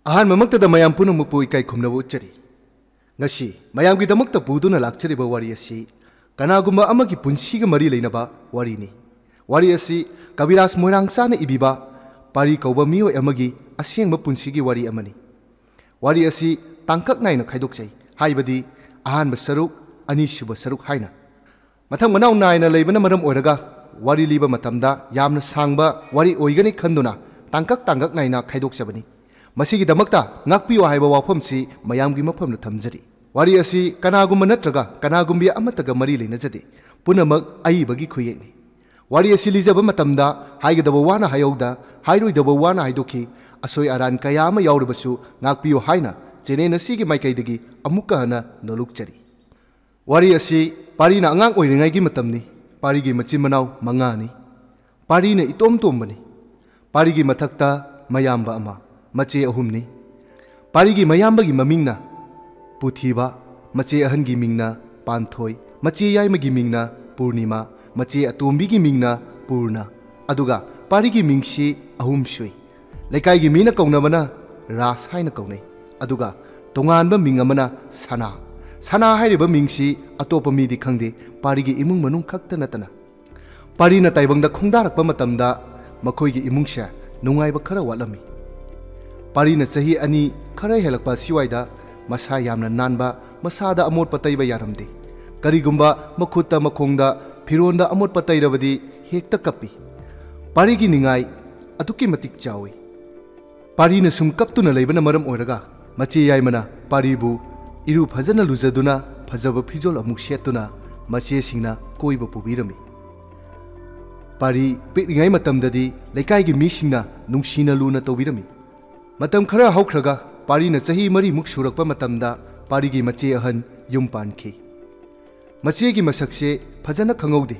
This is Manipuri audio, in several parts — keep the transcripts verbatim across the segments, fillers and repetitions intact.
ꯑꯍꯥꯟꯕꯃꯛꯇꯗ ꯃꯌꯥꯝ ꯄꯨꯝꯅꯃꯛꯄꯨ ꯏꯀꯥꯏ ꯈꯨꯝꯅꯕ ꯎꯠꯆꯔꯤ꯫ ꯉꯁꯤ ꯃꯌꯥꯝꯒꯤꯗꯃꯛꯇ ꯄꯨꯗꯨꯅ ꯂꯥꯛꯆꯔꯤꯕ ꯋꯥꯔꯤ ꯑꯁꯤ ꯀꯅꯥꯒꯨꯝꯕ ꯑꯃꯒꯤ ꯄꯨꯟꯁꯤꯒ ꯃꯔꯤ ꯂꯩꯅꯕ ꯋꯥꯔꯤꯅꯤ꯫ ꯋꯥꯔꯤ ꯑꯁꯤ ꯀꯕꯤꯔꯥꯖ ꯃꯣꯏꯔꯥꯡꯆꯥꯅ ꯏꯕꯤꯕ ꯄꯥꯔꯤ ꯀꯧꯕ ꯃꯤꯑꯣꯏ ꯑꯃꯒꯤ ꯑꯁꯦꯡꯕ ꯄꯨꯟꯁꯤꯒꯤ ꯋꯥꯔꯤ ꯑꯃꯅꯤ꯫ ꯋꯥꯔꯤ ꯑꯁꯤ ꯇꯥꯡꯀꯛ ꯅꯥꯏꯅ ꯈꯥꯏꯗꯣꯛꯆꯩ, ꯍꯥꯏꯕꯗꯤ ꯑꯍꯥꯟꯕ ꯁꯔꯨꯛ, ꯑꯅꯤꯁꯨꯕ ꯁꯔꯨꯛ ꯍꯥꯏꯅ꯫ ꯃꯊꯪ ꯃꯅꯥꯎ ꯅꯥꯏꯅ ꯂꯩꯕꯅ ꯃꯔꯝ ꯑꯣꯏꯔꯒ ꯋꯥꯔꯤ ꯂꯤꯕ ꯃꯇꯝꯗ ꯌꯥꯝꯅ ꯁꯥꯡꯕ ꯋꯥꯔꯤ ꯑꯣꯏꯒꯅꯤ ꯈꯟꯗꯨꯅ ꯇꯥꯡꯀꯛ ꯇꯥꯡꯀꯛ ꯅꯥꯏꯅ ꯈꯥꯏꯗꯣꯛꯆꯕꯅꯤ꯫ ꯃꯁꯤꯒꯤꯗꯃꯛꯇ ꯉꯥꯛꯄꯤꯌꯨ ꯍꯥꯏꯕ ꯋꯥꯐꯝꯁꯤ ꯃꯌꯥꯝꯒꯤ ꯃꯐꯝꯗ ꯊꯝꯖꯔꯤ꯫ ꯋꯥꯔꯤ ꯑꯁꯤ ꯀꯅꯥꯒꯨꯝꯕ ꯅꯠꯇ꯭ꯔꯒ ꯀꯅꯥꯒꯨꯝꯕꯤ ꯑꯃꯠꯇꯒ ꯃꯔꯤ ꯂꯩꯅꯖꯗꯦ꯫ ꯄꯨꯝꯅꯃꯛ ꯑꯏꯕꯒꯤ ꯈꯨꯌꯦꯛꯅꯤ꯫ ꯋꯥꯔꯤ ꯑꯁꯤ ꯂꯤꯖꯕ ꯃꯇꯝꯗ ꯍꯥꯏꯒꯗꯕ ꯋꯥꯅ ꯍꯥꯏꯍꯧꯗ, ꯍꯥꯏꯔꯣꯏꯗꯕ ꯋꯥꯅ ꯍꯥꯏꯗꯣꯛꯈꯤ꯫ ꯑꯁꯣꯏ ꯑꯔꯥꯟ ꯀꯌꯥ ꯑꯃ ꯌꯥꯎꯔꯕꯁꯨ ꯉꯥꯛꯄꯤꯌꯨ ꯍꯥꯏꯅ ꯆꯦꯅꯦꯜ ꯑꯁꯤꯒꯤ ꯃꯥꯏꯀꯩꯗꯒꯤ ꯑꯃꯨꯛꯀ ꯍꯟꯅ ꯅꯣꯂꯨꯛꯆꯔꯤ꯫ ꯋꯥꯔꯤ ꯑꯁꯤ ꯄꯥꯔꯤꯅ ꯑꯉꯥꯡ ꯑꯣꯏꯔꯤꯉꯩꯒꯤ ꯃꯇꯝꯅꯤ꯫ ꯄꯥꯔꯤꯒꯤ ꯃꯆꯤꯟ ꯃꯅꯥꯎ ꯃꯉꯥꯅꯤ꯫ ꯄꯥꯔꯤꯅ ꯏꯇꯣꯝ ꯇꯣꯝꯕꯅꯤ꯫ ꯄꯥꯔꯤꯒꯤ ꯃꯊꯛꯇ ꯃꯌꯥꯝꯕ ꯑꯃ, ꯃꯆꯦ ꯑꯍꯨꯝꯅꯤ꯫ ꯄꯥꯔꯤꯒꯤ ꯃꯌꯥꯝꯕꯒꯤ ꯃꯃꯤꯡꯅ ꯄꯨꯊꯤꯕ, ꯃꯆꯦ ꯑꯍꯟꯒꯤ ꯃꯤꯡꯅ ꯄꯥꯟꯊꯣꯏ, ꯃꯆꯦ ꯌꯥꯏꯃꯒꯤ ꯃꯤꯡꯅ ꯄꯨꯔꯅꯤꯃꯥ, ꯃꯆꯦ ꯑꯇꯣꯝꯕꯤꯒꯤ ꯃꯤꯡꯅ ꯄꯨꯔꯅ꯫ ꯑꯗꯨꯒ ꯄꯥꯔꯤꯒꯤ ꯃꯤꯡꯁꯤ ꯑꯍꯨꯝ ꯁꯨꯏ꯫ ꯂꯩꯀꯥꯏꯒꯤ ꯃꯤꯅ ꯀꯧꯅꯕꯅ ꯔꯥꯁ ꯍꯥꯏꯅ ꯀꯧꯅꯩ, ꯑꯗꯨꯒ ꯇꯣꯉꯥꯟꯕ ꯃꯤꯡ ꯑꯃꯅ ꯁꯅꯥ꯫ ꯁꯅꯥ ꯍꯥꯏꯔꯤꯕ ꯃꯤꯡꯁꯤ ꯑꯇꯣꯞꯄ ꯃꯤꯗꯤ ꯈꯪꯗꯦ, ꯄꯥꯔꯤꯒꯤ ꯏꯃꯨꯡ ꯃꯅꯨꯡ ꯈꯛꯇ ꯅꯠꯇꯅ꯫ ꯄꯥꯔꯤꯅ ꯇꯥꯏꯕꯪꯗ ꯈꯣꯡꯗꯥꯔꯛꯄ ꯃꯇꯝꯗ ꯃꯈꯣꯏꯒꯤ ꯏꯃꯨꯡꯁꯦ ꯅꯨꯡꯉꯥꯏꯕ ꯈꯔ ꯋꯥꯠꯂꯝꯃꯤ꯫ ꯄꯥꯔꯤꯅ ꯆꯍꯤ ꯑꯅꯤ ꯈꯔ ꯍꯦꯜꯂꯛꯄ ꯑꯁꯤꯋꯥꯏꯗ ꯃꯁꯥ ꯌꯥꯝꯅ ꯅꯥꯟꯕ, ꯃꯁꯥꯗ ꯑꯃꯣꯠꯄ ꯇꯩꯕ ꯌꯥꯔꯝꯗꯦ꯫ ꯀꯔꯤꯒꯨꯝꯕ ꯃꯈꯨꯠꯇ, ꯃꯈꯣꯡꯗ, ꯐꯤꯔꯣꯟꯗ ꯑꯃꯣꯠꯄ ꯇꯩꯔꯕꯗꯤ ꯍꯦꯛꯇ ꯀꯞꯄꯤ꯫ ꯄꯥꯔꯤꯒꯤ ꯅꯤꯡꯉꯥꯏ ꯑꯗꯨꯛꯀꯤ ꯃꯇꯤꯛ ꯆꯥꯎꯏ꯫ ꯄꯥꯔꯤꯅ ꯁꯨꯝ ꯀꯞꯇꯨꯅ ꯂꯩꯕꯅ ꯃꯔꯝ ꯑꯣꯏꯔꯒ ꯃꯆꯦ ꯌꯥꯏꯃꯅ ꯄꯥꯔꯤꯕꯨ ꯏꯔꯨ ꯐꯖꯅ ꯂꯨꯖꯗꯨꯅ ꯐꯖꯕ ꯐꯤꯖꯣꯜ ꯑꯃꯨꯛ ꯁꯦꯠꯇꯨꯅ ꯃꯆꯦꯁꯤꯡꯅ ꯀꯣꯏꯕ ꯄꯨꯕꯤꯔꯝꯃꯤ꯫ ꯄꯥꯔꯤ ꯄꯤꯛꯂꯤꯉꯩ ꯃꯇꯝꯗꯗꯤ ꯂꯩꯀꯥꯏꯒꯤ ꯃꯤꯁꯤꯡꯅ ꯅꯨꯡꯁꯤꯅ ꯂꯨꯅ ꯇꯧꯕꯤꯔꯝꯃꯤ꯫ ꯃꯇꯝ ꯈꯔ ꯍꯧꯈ꯭ꯔꯒ ꯄꯥꯔꯤꯅ ꯆꯍꯤ ꯃꯔꯤꯃꯨꯛ ꯁꯨꯔꯛꯄ ꯃꯇꯝꯗ ꯄꯥꯔꯤꯒꯤ ꯃꯆꯦ ꯑꯍꯟ ꯌꯨꯝ ꯄꯥꯟꯈꯤ꯫ ꯃꯆꯦꯒꯤ ꯃꯁꯛꯁꯦ ꯐꯖꯅ ꯈꯪꯍꯧꯗꯦ꯫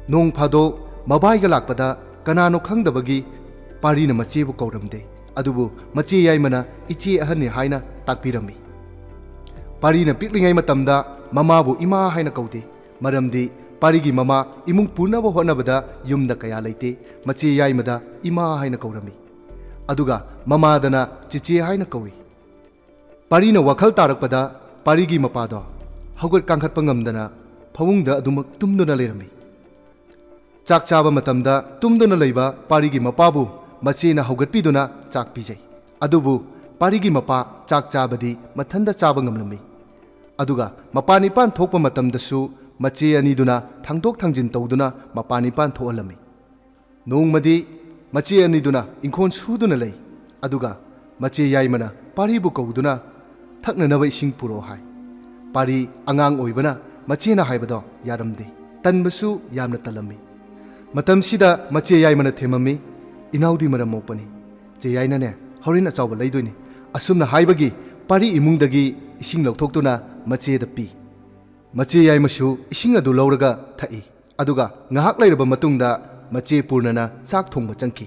ꯅꯣꯡ ꯐꯥꯗꯣꯛ ꯃꯕꯥꯏꯒ ꯂꯥꯛꯄꯗ ꯀꯅꯥꯅꯣ ꯈꯪꯗꯕꯒꯤ ꯄꯥꯔꯤꯅ ꯃꯆꯦꯕꯨ ꯀꯧꯔꯝꯗꯦ꯫ ꯑꯗꯨꯕꯨ ꯃꯆꯦ ꯌꯥꯏꯃꯅ ꯏꯆꯦ ꯑꯍꯟꯅꯤ ꯍꯥꯏꯅ ꯇꯥꯛꯄꯤꯔꯝꯃꯤ꯫ ꯄꯥꯔꯤꯅ ꯄꯤꯛꯂꯤꯉꯩ ꯃꯇꯝꯗ ꯃꯃꯥꯕꯨ ꯏꯃꯥ ꯍꯥꯏꯅ ꯀꯧꯗꯦ, ꯃꯔꯝꯗꯤ ꯄꯥꯔꯤꯒꯤ ꯃꯃꯥ ꯏꯃꯨꯡ ꯄꯨꯅꯕ ꯍꯣꯠꯅꯕꯗ ꯌꯨꯝꯗ ꯀꯌꯥ ꯂꯩꯇꯦ꯫ ꯃꯆꯦ ꯌꯥꯏꯃꯗ ꯏꯃꯥ ꯍꯥꯏꯅ ꯀꯧꯔꯝꯃꯤ꯫ ꯑꯗꯨꯒ ꯃꯃꯥꯗꯅ ꯆꯤꯆꯦ ꯍꯥꯏꯅ ꯀꯧꯏ꯫ ꯄꯥꯔꯤꯅ ꯋꯥꯈꯜ ꯇꯥꯔꯛꯄꯗ ꯄꯥꯔꯤꯒꯤ ꯃꯄꯥꯗꯣ ꯍꯧꯒꯠ ꯀꯥꯡꯈꯠꯄ ꯉꯝꯗꯅ ꯐꯃꯨꯡꯗ ꯑꯗꯨꯃꯛ ꯇꯨꯝꯗꯨꯅ ꯂꯩꯔꯝꯃꯤ꯫ ꯆꯥꯛ ꯆꯥꯕ ꯃꯇꯝꯗ ꯇꯨꯝꯗꯨꯅ ꯂꯩꯕ ꯄꯥꯔꯤꯒꯤ ꯃꯄꯥꯕꯨ ꯃꯆꯦꯅ ꯍꯧꯒꯠꯄꯤꯗꯨꯅ ꯆꯥꯛ ꯄꯤꯖꯩ꯫ ꯑꯗꯨꯕꯨ ꯄꯥꯔꯤꯒꯤ ꯃꯄꯥ ꯆꯥꯛ ꯆꯥꯕꯗꯤ ꯃꯊꯟꯇ ꯆꯥꯕ ꯉꯝꯂꯝꯃꯤ꯫ ꯑꯗꯨꯒ ꯃꯄꯥꯟ ꯏꯄꯥꯟ ꯊꯣꯛꯄ ꯃꯇꯝꯗꯁꯨ ꯃꯆꯦ ꯑꯅꯤꯗꯨꯅ ꯊꯥꯡꯗꯣꯛ ꯊꯥꯡꯖꯤꯟ ꯇꯧꯗꯨꯅ ꯃꯄꯥꯟ ꯏꯄꯥꯟ ꯊꯣꯛꯍꯜꯂꯝꯃꯤ꯫ ꯅꯣꯡꯃꯗꯤ ꯃꯆꯦ ꯑꯅꯤꯗꯨꯅ ꯏꯪꯈꯣꯜ ꯁꯨꯗꯨꯅ ꯂꯩ꯫ ꯑꯗꯨꯒ ꯃꯆꯦ ꯌꯥꯏꯃꯅ ꯄꯥꯔꯤꯕꯨ ꯀꯧꯗꯨꯅ, "ꯊꯛꯅꯅꯕ ꯏꯁꯤꯡ ꯄꯨꯔꯛꯑꯣ" ꯍꯥꯏ꯫ ꯄꯥꯔꯤ ꯑꯉꯥꯡ ꯑꯣꯏꯕꯅ ꯃꯆꯦꯅ ꯍꯥꯏꯕꯗꯣ ꯌꯥꯔꯝꯗꯦ꯫ ꯇꯟꯕꯁꯨ ꯌꯥꯝꯅ ꯇꯜꯂꯝꯃꯤ꯫ ꯃꯇꯝꯁꯤꯗ ꯃꯆꯦ ꯌꯥꯏꯃꯅ ꯊꯦꯝꯃꯝꯃꯤ, "ꯏꯅꯥꯎꯗꯤ ꯃꯔꯝ ꯃꯣꯛꯄꯅꯤ꯫ ꯆꯦ ꯌꯥꯏꯅꯅꯦ ꯍꯣꯔꯦꯟ ꯑꯆꯥꯎꯕ ꯂꯩꯗꯣꯏꯅꯤ"꯫ ꯑꯁꯨꯝꯅ ꯍꯥꯏꯕꯒꯤ ꯄꯥꯔꯤ ꯏꯃꯨꯡꯗꯒꯤ ꯏꯁꯤꯡ ꯂꯧꯊꯣꯛꯇꯨꯅ ꯃꯆꯦꯗ ꯄꯤ꯫ ꯃꯆꯦ ꯌꯥꯏꯃꯁꯨ ꯏꯁꯤꯡ ꯑꯗꯨ ꯂꯧꯔꯒ ꯊꯛꯏ꯫ ꯑꯗꯨꯒ ꯉꯥꯏꯍꯥꯛ ꯂꯩꯔꯕ ꯃꯇꯨꯡꯗ ꯃꯆꯦ ꯄꯨꯔꯅꯅ ꯆꯥꯛ ꯊꯣꯡꯕ ꯆꯪꯈꯤ꯫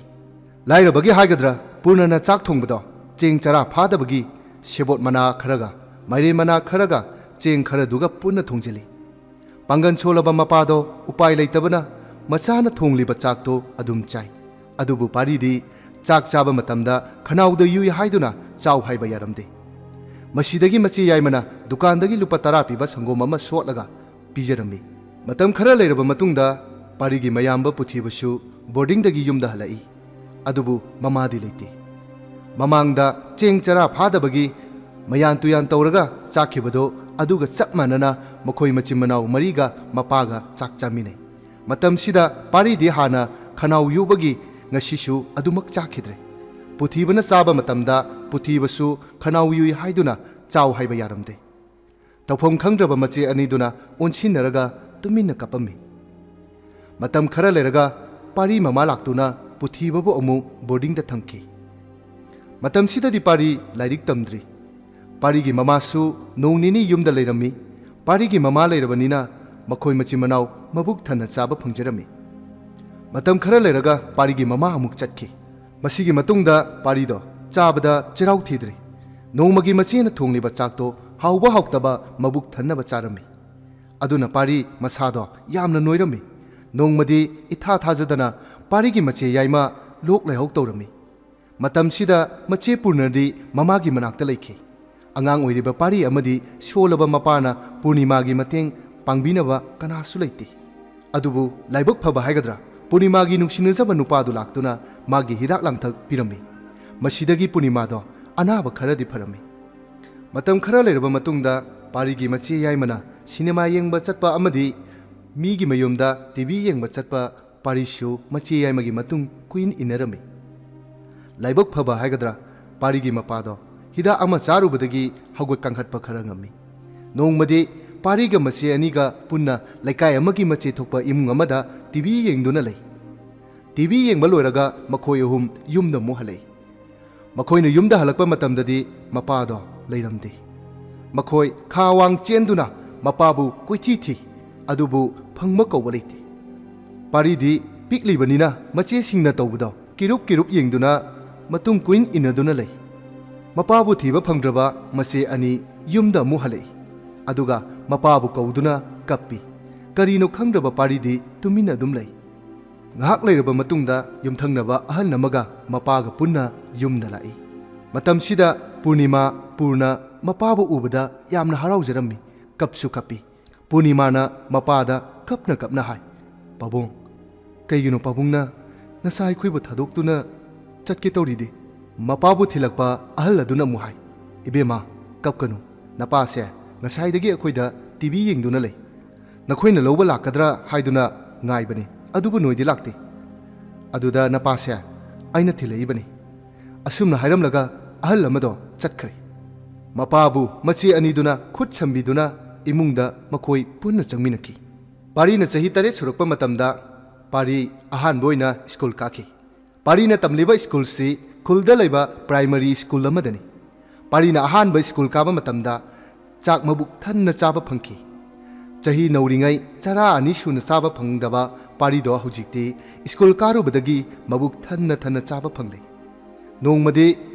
ꯂꯥꯏꯔꯕꯒꯤ ꯍꯥꯏꯒꯗ꯭ꯔꯥ, ꯄꯨꯔꯅꯅ ꯆꯥꯛ ꯊꯣꯡꯕꯗꯣ ꯆꯦꯡ ꯆꯔꯥ ꯐꯥꯗꯕꯒꯤ ꯁꯦꯕꯣꯠ ꯃꯅꯥ ꯈꯔꯒ ꯃꯥꯏꯔꯦꯟ ꯃꯅꯥ ꯈꯔꯒ ꯆꯦꯡ ꯈꯔꯗꯨꯒ ꯄꯨꯟꯅ ꯊꯣꯡꯖꯤꯜꯂꯤ꯫ ꯄꯥꯡꯒꯜ ꯁꯣꯜꯂꯕ ꯃꯄꯥꯗꯣ ꯎꯄꯥꯏ ꯂꯩꯇꯕꯅ ꯃꯆꯥꯅ ꯊꯣꯡꯂꯤꯕ ꯆꯥꯛꯇꯣ ꯑꯗꯨꯝ ꯆꯥꯏ꯫ ꯑꯗꯨꯕꯨ ꯄꯥꯔꯤꯗꯤ ꯆꯥꯛ ꯆꯥꯕ ꯃꯇꯝꯗ ꯈꯅꯥꯎꯗ ꯌꯨꯏ ꯍꯥꯏꯗꯨꯅ ꯆꯥꯎ ꯍꯥꯏꯕ ꯌꯥꯔꯝꯗꯦ꯫ ꯃꯁꯤꯗꯒꯤ ꯃꯆꯦ ꯌꯥꯏꯃꯅ ꯗꯨꯀꯥꯟꯗꯒꯤ ꯂꯨꯄꯥ ꯇꯔꯥ ꯄꯤꯕ ꯁꯪꯒꯣꯝ ꯑꯃ ꯁꯣꯠꯂꯒ ꯄꯤꯖꯔꯝꯃꯤ꯫ ꯃꯇꯝ ꯈꯔ ꯂꯩꯔꯕ ꯃꯇꯨꯡꯗ ꯄꯥꯔꯤꯒꯤ ꯃꯌꯥꯝꯕ ꯄꯨꯊꯤꯕꯁꯨ ꯕꯣꯔꯗꯤꯡꯗꯒꯤ ꯌꯨꯝꯗ ꯍꯜꯂꯛꯏ꯫ ꯑꯗꯨꯕꯨ ꯃꯃꯥꯗꯤ ꯂꯩꯇꯦ꯫ ꯃꯃꯥꯡꯗ ꯆꯦꯡ ꯆꯔꯥ ꯐꯥꯗꯕꯒꯤ ꯃꯌꯥꯟ ꯇꯨꯌꯥꯟ ꯇꯧꯔꯒ ꯆꯥꯈꯤꯕꯗꯣ ꯑꯗꯨꯒ ꯆꯞ ꯃꯥꯟꯅꯅ ꯃꯈꯣꯏ ꯃꯆꯤꯟ ꯃꯅꯥꯎ ꯃꯔꯤꯒ ꯃꯄꯥꯒ ꯆꯥꯛ ꯆꯥꯃꯤꯟꯅꯩ꯫ ꯃꯇꯝꯁꯤꯗ ꯄꯥꯔꯤꯗꯤ ꯍꯥꯟꯅ ꯈꯅꯥꯎ ꯌꯨꯕꯒꯤ ꯉꯁꯤꯁꯨ ꯑꯗꯨꯃꯛ ꯆꯥꯈꯤꯗ꯭ꯔꯦ꯫ ꯄꯨꯊꯤꯕꯅ ꯆꯥꯕ ꯃꯇꯝꯗ ꯄꯨꯊꯤꯕꯁꯨ ꯈꯅꯥꯎ ꯌꯨꯏ ꯍꯥꯏꯗꯨꯅ ꯆꯥꯎ ꯍꯥꯏꯕ ꯌꯥꯔꯝꯗꯦ꯫ ꯇꯧꯐꯝ ꯈꯪꯗ꯭ꯔꯕ ꯃꯆꯦ ꯑꯅꯤꯗꯨꯅ ꯑꯣꯟꯁꯤꯟꯅꯔꯒ ꯇꯨꯃꯤꯟꯅ ꯀꯞꯄꯝꯃꯤ꯫ ꯃꯇꯝ ꯈꯔ ꯂꯩꯔꯒ ꯄꯥꯔꯤ ꯃꯃꯥ ꯂꯥꯛꯇꯨꯅ ꯄꯨꯊꯤꯕꯕꯨ ꯑꯃꯨꯛ ꯕꯣꯔꯗꯤꯡꯗ ꯊꯝꯈꯤ꯫ ꯃꯇꯝꯁꯤꯗꯗꯤ ꯄꯥꯔꯤ ꯂꯥꯏꯔꯤꯛ ꯇꯝꯗ꯭ꯔꯤ꯫ ꯄꯥꯔꯤꯒꯤ ꯃꯃꯥꯁꯨ ꯅꯣꯡ ꯅꯤꯅꯤ ꯌꯨꯝꯗ ꯂꯩꯔꯝꯃꯤ꯫ ꯄꯥꯔꯤꯒꯤ ꯃꯃꯥ ꯂꯩꯔꯕꯅꯤꯅ ꯃꯈꯣꯏ ꯃꯆꯤꯟ ꯃꯅꯥꯎ ꯃꯕꯨꯛ ꯊꯟꯅ ꯆꯥꯕ ꯐꯪꯖꯔꯝꯃꯤ꯫ ꯃꯇꯝ ꯈꯔ ꯂꯩꯔꯒ ꯄꯥꯔꯤꯒꯤ ꯃꯃꯥ ꯑꯃꯨꯛ ꯆꯠꯈꯤ꯫ ꯃꯁꯤꯒꯤ ꯃꯇꯨꯡꯗ ꯄꯥꯔꯤꯗꯣ ꯆꯥꯕꯗ ꯆꯤꯔꯥꯎ ꯊꯤꯗ꯭ꯔꯤ꯫ ꯅꯣꯡꯃꯒꯤ ꯃꯆꯦꯅ ꯊꯣꯡꯂꯤꯕ ꯆꯥꯛꯇꯣ ꯍꯥꯎꯕ ꯍꯥꯎꯇꯕ ꯃꯕꯨꯛ ꯊꯟꯅꯕ ꯆꯥꯔꯝꯃꯤ꯫ ꯑꯗꯨꯅ ꯄꯥꯔꯤ ꯃꯁꯥꯗꯣ ꯌꯥꯝꯅ ꯅꯣꯏꯔꯝꯃꯤ꯫ ꯅꯣꯡꯃꯗꯤ ꯏꯊꯥ ꯊꯥꯖꯗꯅ ꯄꯥꯔꯤꯒꯤ ꯃꯆꯦ ꯌꯥꯏꯃ ꯂꯣꯛ ꯂꯥꯏꯍꯧ ꯇꯧꯔꯝꯃꯤ꯫ ꯃꯇꯝꯁꯤꯗ ꯃꯆꯦ ꯄꯨꯔꯅꯗꯤ ꯃꯃꯥꯒꯤ ꯃꯅꯥꯛꯇ ꯂꯩꯈꯤ꯫ ꯑꯉꯥꯡ ꯑꯣꯏꯔꯤꯕ ꯄꯥꯔꯤ ꯑꯃꯗꯤ ꯁꯣꯜꯂꯕ ꯃꯄꯥꯅ ꯄꯨꯔꯅꯤꯃꯥꯒꯤ ꯃꯇꯦꯡ ꯄꯥꯡꯕꯤꯅꯕ ꯀꯅꯥꯁꯨ ꯂꯩꯇꯦ꯫ ꯑꯗꯨꯕꯨ ꯂꯥꯏꯕꯛ ꯐꯕ ꯍꯥꯏꯒꯗ꯭ꯔꯥ, ꯄꯨꯔꯅꯤꯃꯥꯒꯤ ꯅꯨꯡꯁꯤꯅꯖꯕ ꯅꯨꯄꯥꯗꯨ ꯂꯥꯛꯇꯨꯅ ꯃꯥꯒꯤ ꯍꯤꯗꯥꯛ ꯂꯥꯡꯊꯛ ꯄꯤꯔꯝꯃꯤ꯫ ꯃꯁꯤꯗꯒꯤ ꯄꯨꯔꯅꯤꯃꯥꯗꯣ ꯑꯅꯥꯕ ꯈꯔꯗꯤ ꯐꯔꯝꯃꯤ꯫ ꯃꯇꯝ ꯈꯔ ꯂꯩꯔꯕ ꯃꯇꯨꯡꯗ ꯄꯥꯔꯤꯒꯤ ꯃꯆꯦ ꯌꯥꯏꯃꯅ ꯁꯤꯅꯦꯃꯥ ꯌꯦꯡꯕ ꯆꯠꯄ ꯑꯃꯗꯤ ꯃꯤꯒꯤ ꯃꯌꯨꯝꯗ ꯇꯤ ꯚꯤ ꯌꯦꯡꯕ ꯆꯠꯄ ꯄꯥꯔꯤꯁꯨ ꯃꯆꯦ ꯌꯥꯏꯃꯒꯤ ꯃꯇꯨꯡ ꯀꯨꯏꯟ ꯏꯟꯅꯔꯝꯃꯤ꯫ ꯂꯥꯏꯕꯛ ꯐꯕ ꯍꯥꯏꯒꯗ꯭ꯔꯥ, ꯄꯥꯔꯤꯒꯤ ꯃꯄꯥꯗꯣ ꯍꯤꯗꯥꯛ ꯑꯃ ꯆꯥꯔꯨꯕꯗꯒꯤ ꯍꯧꯒꯠ ꯀꯥꯡꯈꯠꯄ ꯈꯔ ꯉꯝꯃꯤ꯫ ꯅꯣꯡꯃꯗꯤ ꯄꯥꯔꯤꯒ ꯃꯆꯦ ꯑꯅꯤꯒ ꯄꯨꯟꯅ ꯂꯩꯀꯥꯏ ꯑꯃꯒꯤ ꯃꯆꯦ ꯊꯣꯛꯄ ꯏꯃꯨꯡ ꯑꯃꯗ ꯇꯤ ꯚꯤ ꯌꯦꯡꯗꯨꯅ ꯂꯩ꯫ ꯇꯤ ꯚꯤ ꯌꯦꯡꯕ ꯂꯣꯏꯔꯒ ꯃꯈꯣꯏ ꯑꯍꯨꯝ ꯌꯨꯝꯗ ꯑꯃꯨꯛ ꯍꯜꯂꯛꯏ꯫ ꯃꯈꯣꯏꯅ ꯌꯨꯝꯗ ꯍꯜꯂꯛꯄ ꯃꯇꯝꯗꯗꯤ ꯃꯄꯥꯗꯣ ꯂꯩꯔꯝꯗꯦ꯫ ꯃꯈꯣꯏ ꯈꯥ ꯋꯥꯡ ꯆꯦꯟꯗꯨꯅ ꯃꯄꯥꯕꯨ ꯀꯣꯏꯊꯤ ꯊꯤ, ꯑꯗꯨꯕꯨ ꯐꯪꯕ ꯀꯧꯕ ꯂꯩꯇꯦ꯫ ꯄꯥꯔꯤꯗꯤ ꯄꯤꯛꯂꯤꯕꯅꯤꯅ ꯃꯆꯦꯁꯤꯡꯅ ꯇꯧꯕꯗꯣ ꯀꯤꯔꯨꯞ ꯀꯤꯔꯨꯞ ꯌꯦꯡꯗꯨꯅ ꯃꯇꯨꯡ ꯀꯨꯏꯟ ꯏꯟꯅꯗꯨꯅ ꯂꯩ꯫ ꯃꯄꯥꯕꯨ ꯊꯤꯕ ꯐꯪꯗ꯭ꯔꯕ ꯃꯆꯦ ꯑꯅꯤ ꯌꯨꯝꯗ ꯑꯃꯨꯛ ꯍꯜꯂꯛꯏ꯫ ꯑꯗꯨꯒ ꯃꯄꯥꯕꯨ ꯀꯧꯗꯨꯅ ꯀꯞꯄꯤ꯫ ꯀꯔꯤꯅꯣ ꯈꯪꯗ꯭ꯔꯕ ꯄꯥꯔꯤꯗꯤ ꯇꯨꯃꯤꯟꯅ ꯑꯗꯨꯝ ꯂꯩ꯫ ꯉꯥꯏꯍꯥꯛ ꯂꯩꯔꯕ ꯃꯇꯨꯡꯗ ꯌꯨꯝꯊꯪꯅꯕ ꯑꯍꯜ ꯑꯃꯒ ꯃꯄꯥꯒ ꯄꯨꯟꯅ ꯌꯨꯝꯗ ꯂꯥꯛꯏ꯫ ꯃꯇꯝꯁꯤꯗ ꯄꯨꯔꯅꯤꯃꯥ ꯄꯨꯔꯅ ꯃꯄꯥꯕꯨ ꯎꯕꯗ ꯌꯥꯝꯅ ꯍꯔꯥꯎꯖꯔꯝꯃꯤ, ꯀꯞꯁꯨ ꯀꯞꯄꯤ꯫ ꯄꯨꯔꯅꯤꯃꯥꯅ ꯃꯄꯥꯗ ꯀꯞꯅ ꯀꯞꯅ ꯍꯥꯏ, "ꯄꯥꯕꯨꯡ, ꯀꯩꯒꯤꯅꯣ ꯄꯥꯕꯨꯡꯅ ꯅꯆꯥ ꯑꯩꯈꯣꯏꯕꯨ ꯊꯥꯗꯣꯛꯇꯨꯅ ꯆꯠꯀꯦ ꯇꯧꯔꯤꯗꯤ?" ꯃꯄꯥꯕꯨ ꯊꯤꯜꯂꯛꯄ ꯑꯍꯜ ꯑꯗꯨꯅ ꯑꯃꯨꯛ ꯍꯥꯏ, "ꯏꯕꯦꯝꯃ, ꯀꯞꯀꯅꯨ꯫ ꯅꯄꯥꯁꯦ ꯉꯁꯥꯏꯗꯒꯤ ꯑꯩꯈꯣꯏꯗ ꯇꯤ ꯚꯤ ꯌꯦꯡꯗꯨꯅ ꯂꯩ꯫ ꯅꯈꯣꯏꯅ ꯂꯧꯕ ꯂꯥꯛꯀꯗ꯭ꯔꯥ ꯍꯥꯏꯗꯨꯅ ꯉꯥꯏꯕꯅꯤ, ꯑꯗꯨꯕꯨ ꯅꯣꯏꯗꯤ ꯂꯥꯛꯇꯦ꯫ ꯑꯗꯨꯗ ꯅꯄꯥꯁꯦ ꯑꯩꯅ ꯊꯤꯜꯂꯛꯏꯕꯅꯤ꯫" ꯑꯁꯨꯝꯅ ꯍꯥꯏꯔꯝꯂꯒ ꯑꯍꯜ ꯑꯃꯗꯣ ꯆꯠꯈ꯭ꯔꯦ꯫ ꯃꯄꯥꯕꯨ ꯃꯆꯦ ꯑꯅꯤꯗꯨꯅ ꯈꯨꯠ ꯁꯝꯕꯤꯗꯨꯅ ꯏꯃꯨꯡꯗ ꯃꯈꯣꯏ ꯄꯨꯟꯅ ꯆꯪꯃꯤꯟꯅꯈꯤ꯫ ꯄꯥꯔꯤꯅ ꯆꯍꯤ ꯇꯔꯦꯠ ꯁꯨꯔꯛꯄ ꯃꯇꯝꯗ ꯄꯥꯔꯤ ꯑꯍꯥꯟꯕ ꯑꯣꯏꯅ ꯁ꯭ꯀꯨꯜ ꯀꯥꯈꯤ꯫ ꯄꯥꯔꯤꯅ ꯇꯝꯂꯤꯕ ꯁ꯭ꯀꯨꯜꯁꯤ ꯈꯨꯜꯗ ꯂꯩꯕ ꯄ꯭ꯔꯥꯏꯃꯔꯤ ꯁ꯭ꯀꯨꯜ ꯑꯃꯗꯅꯤ꯫ ꯄꯥꯔꯤꯅ ꯑꯍꯥꯟꯕ ꯁ꯭ꯀꯨꯜ ꯀꯥꯕ ꯃꯇꯝꯗ ꯆꯥꯛ ꯃꯕꯨꯛ ꯊꯟꯅ ꯆꯥꯕ ꯐꯪꯈꯤ꯫ ꯆꯍꯤ ꯅꯧꯔꯤꯉꯩ ꯆꯔꯥ ꯑꯅꯤ ꯁꯨꯅ ꯆꯥꯕ ꯐꯪꯗꯕ ꯄꯥꯔꯤꯗꯣ ꯍꯧꯖꯤꯛꯇꯤ ꯁ꯭ꯀꯨꯜ ꯀꯥꯔꯨꯕꯗꯒꯤ ꯃꯕꯨꯛ ꯊꯟꯅ ꯊꯟꯅ ꯆꯥꯕ ꯐꯪꯂꯦ꯫ ꯅꯣꯡꯃꯗꯤ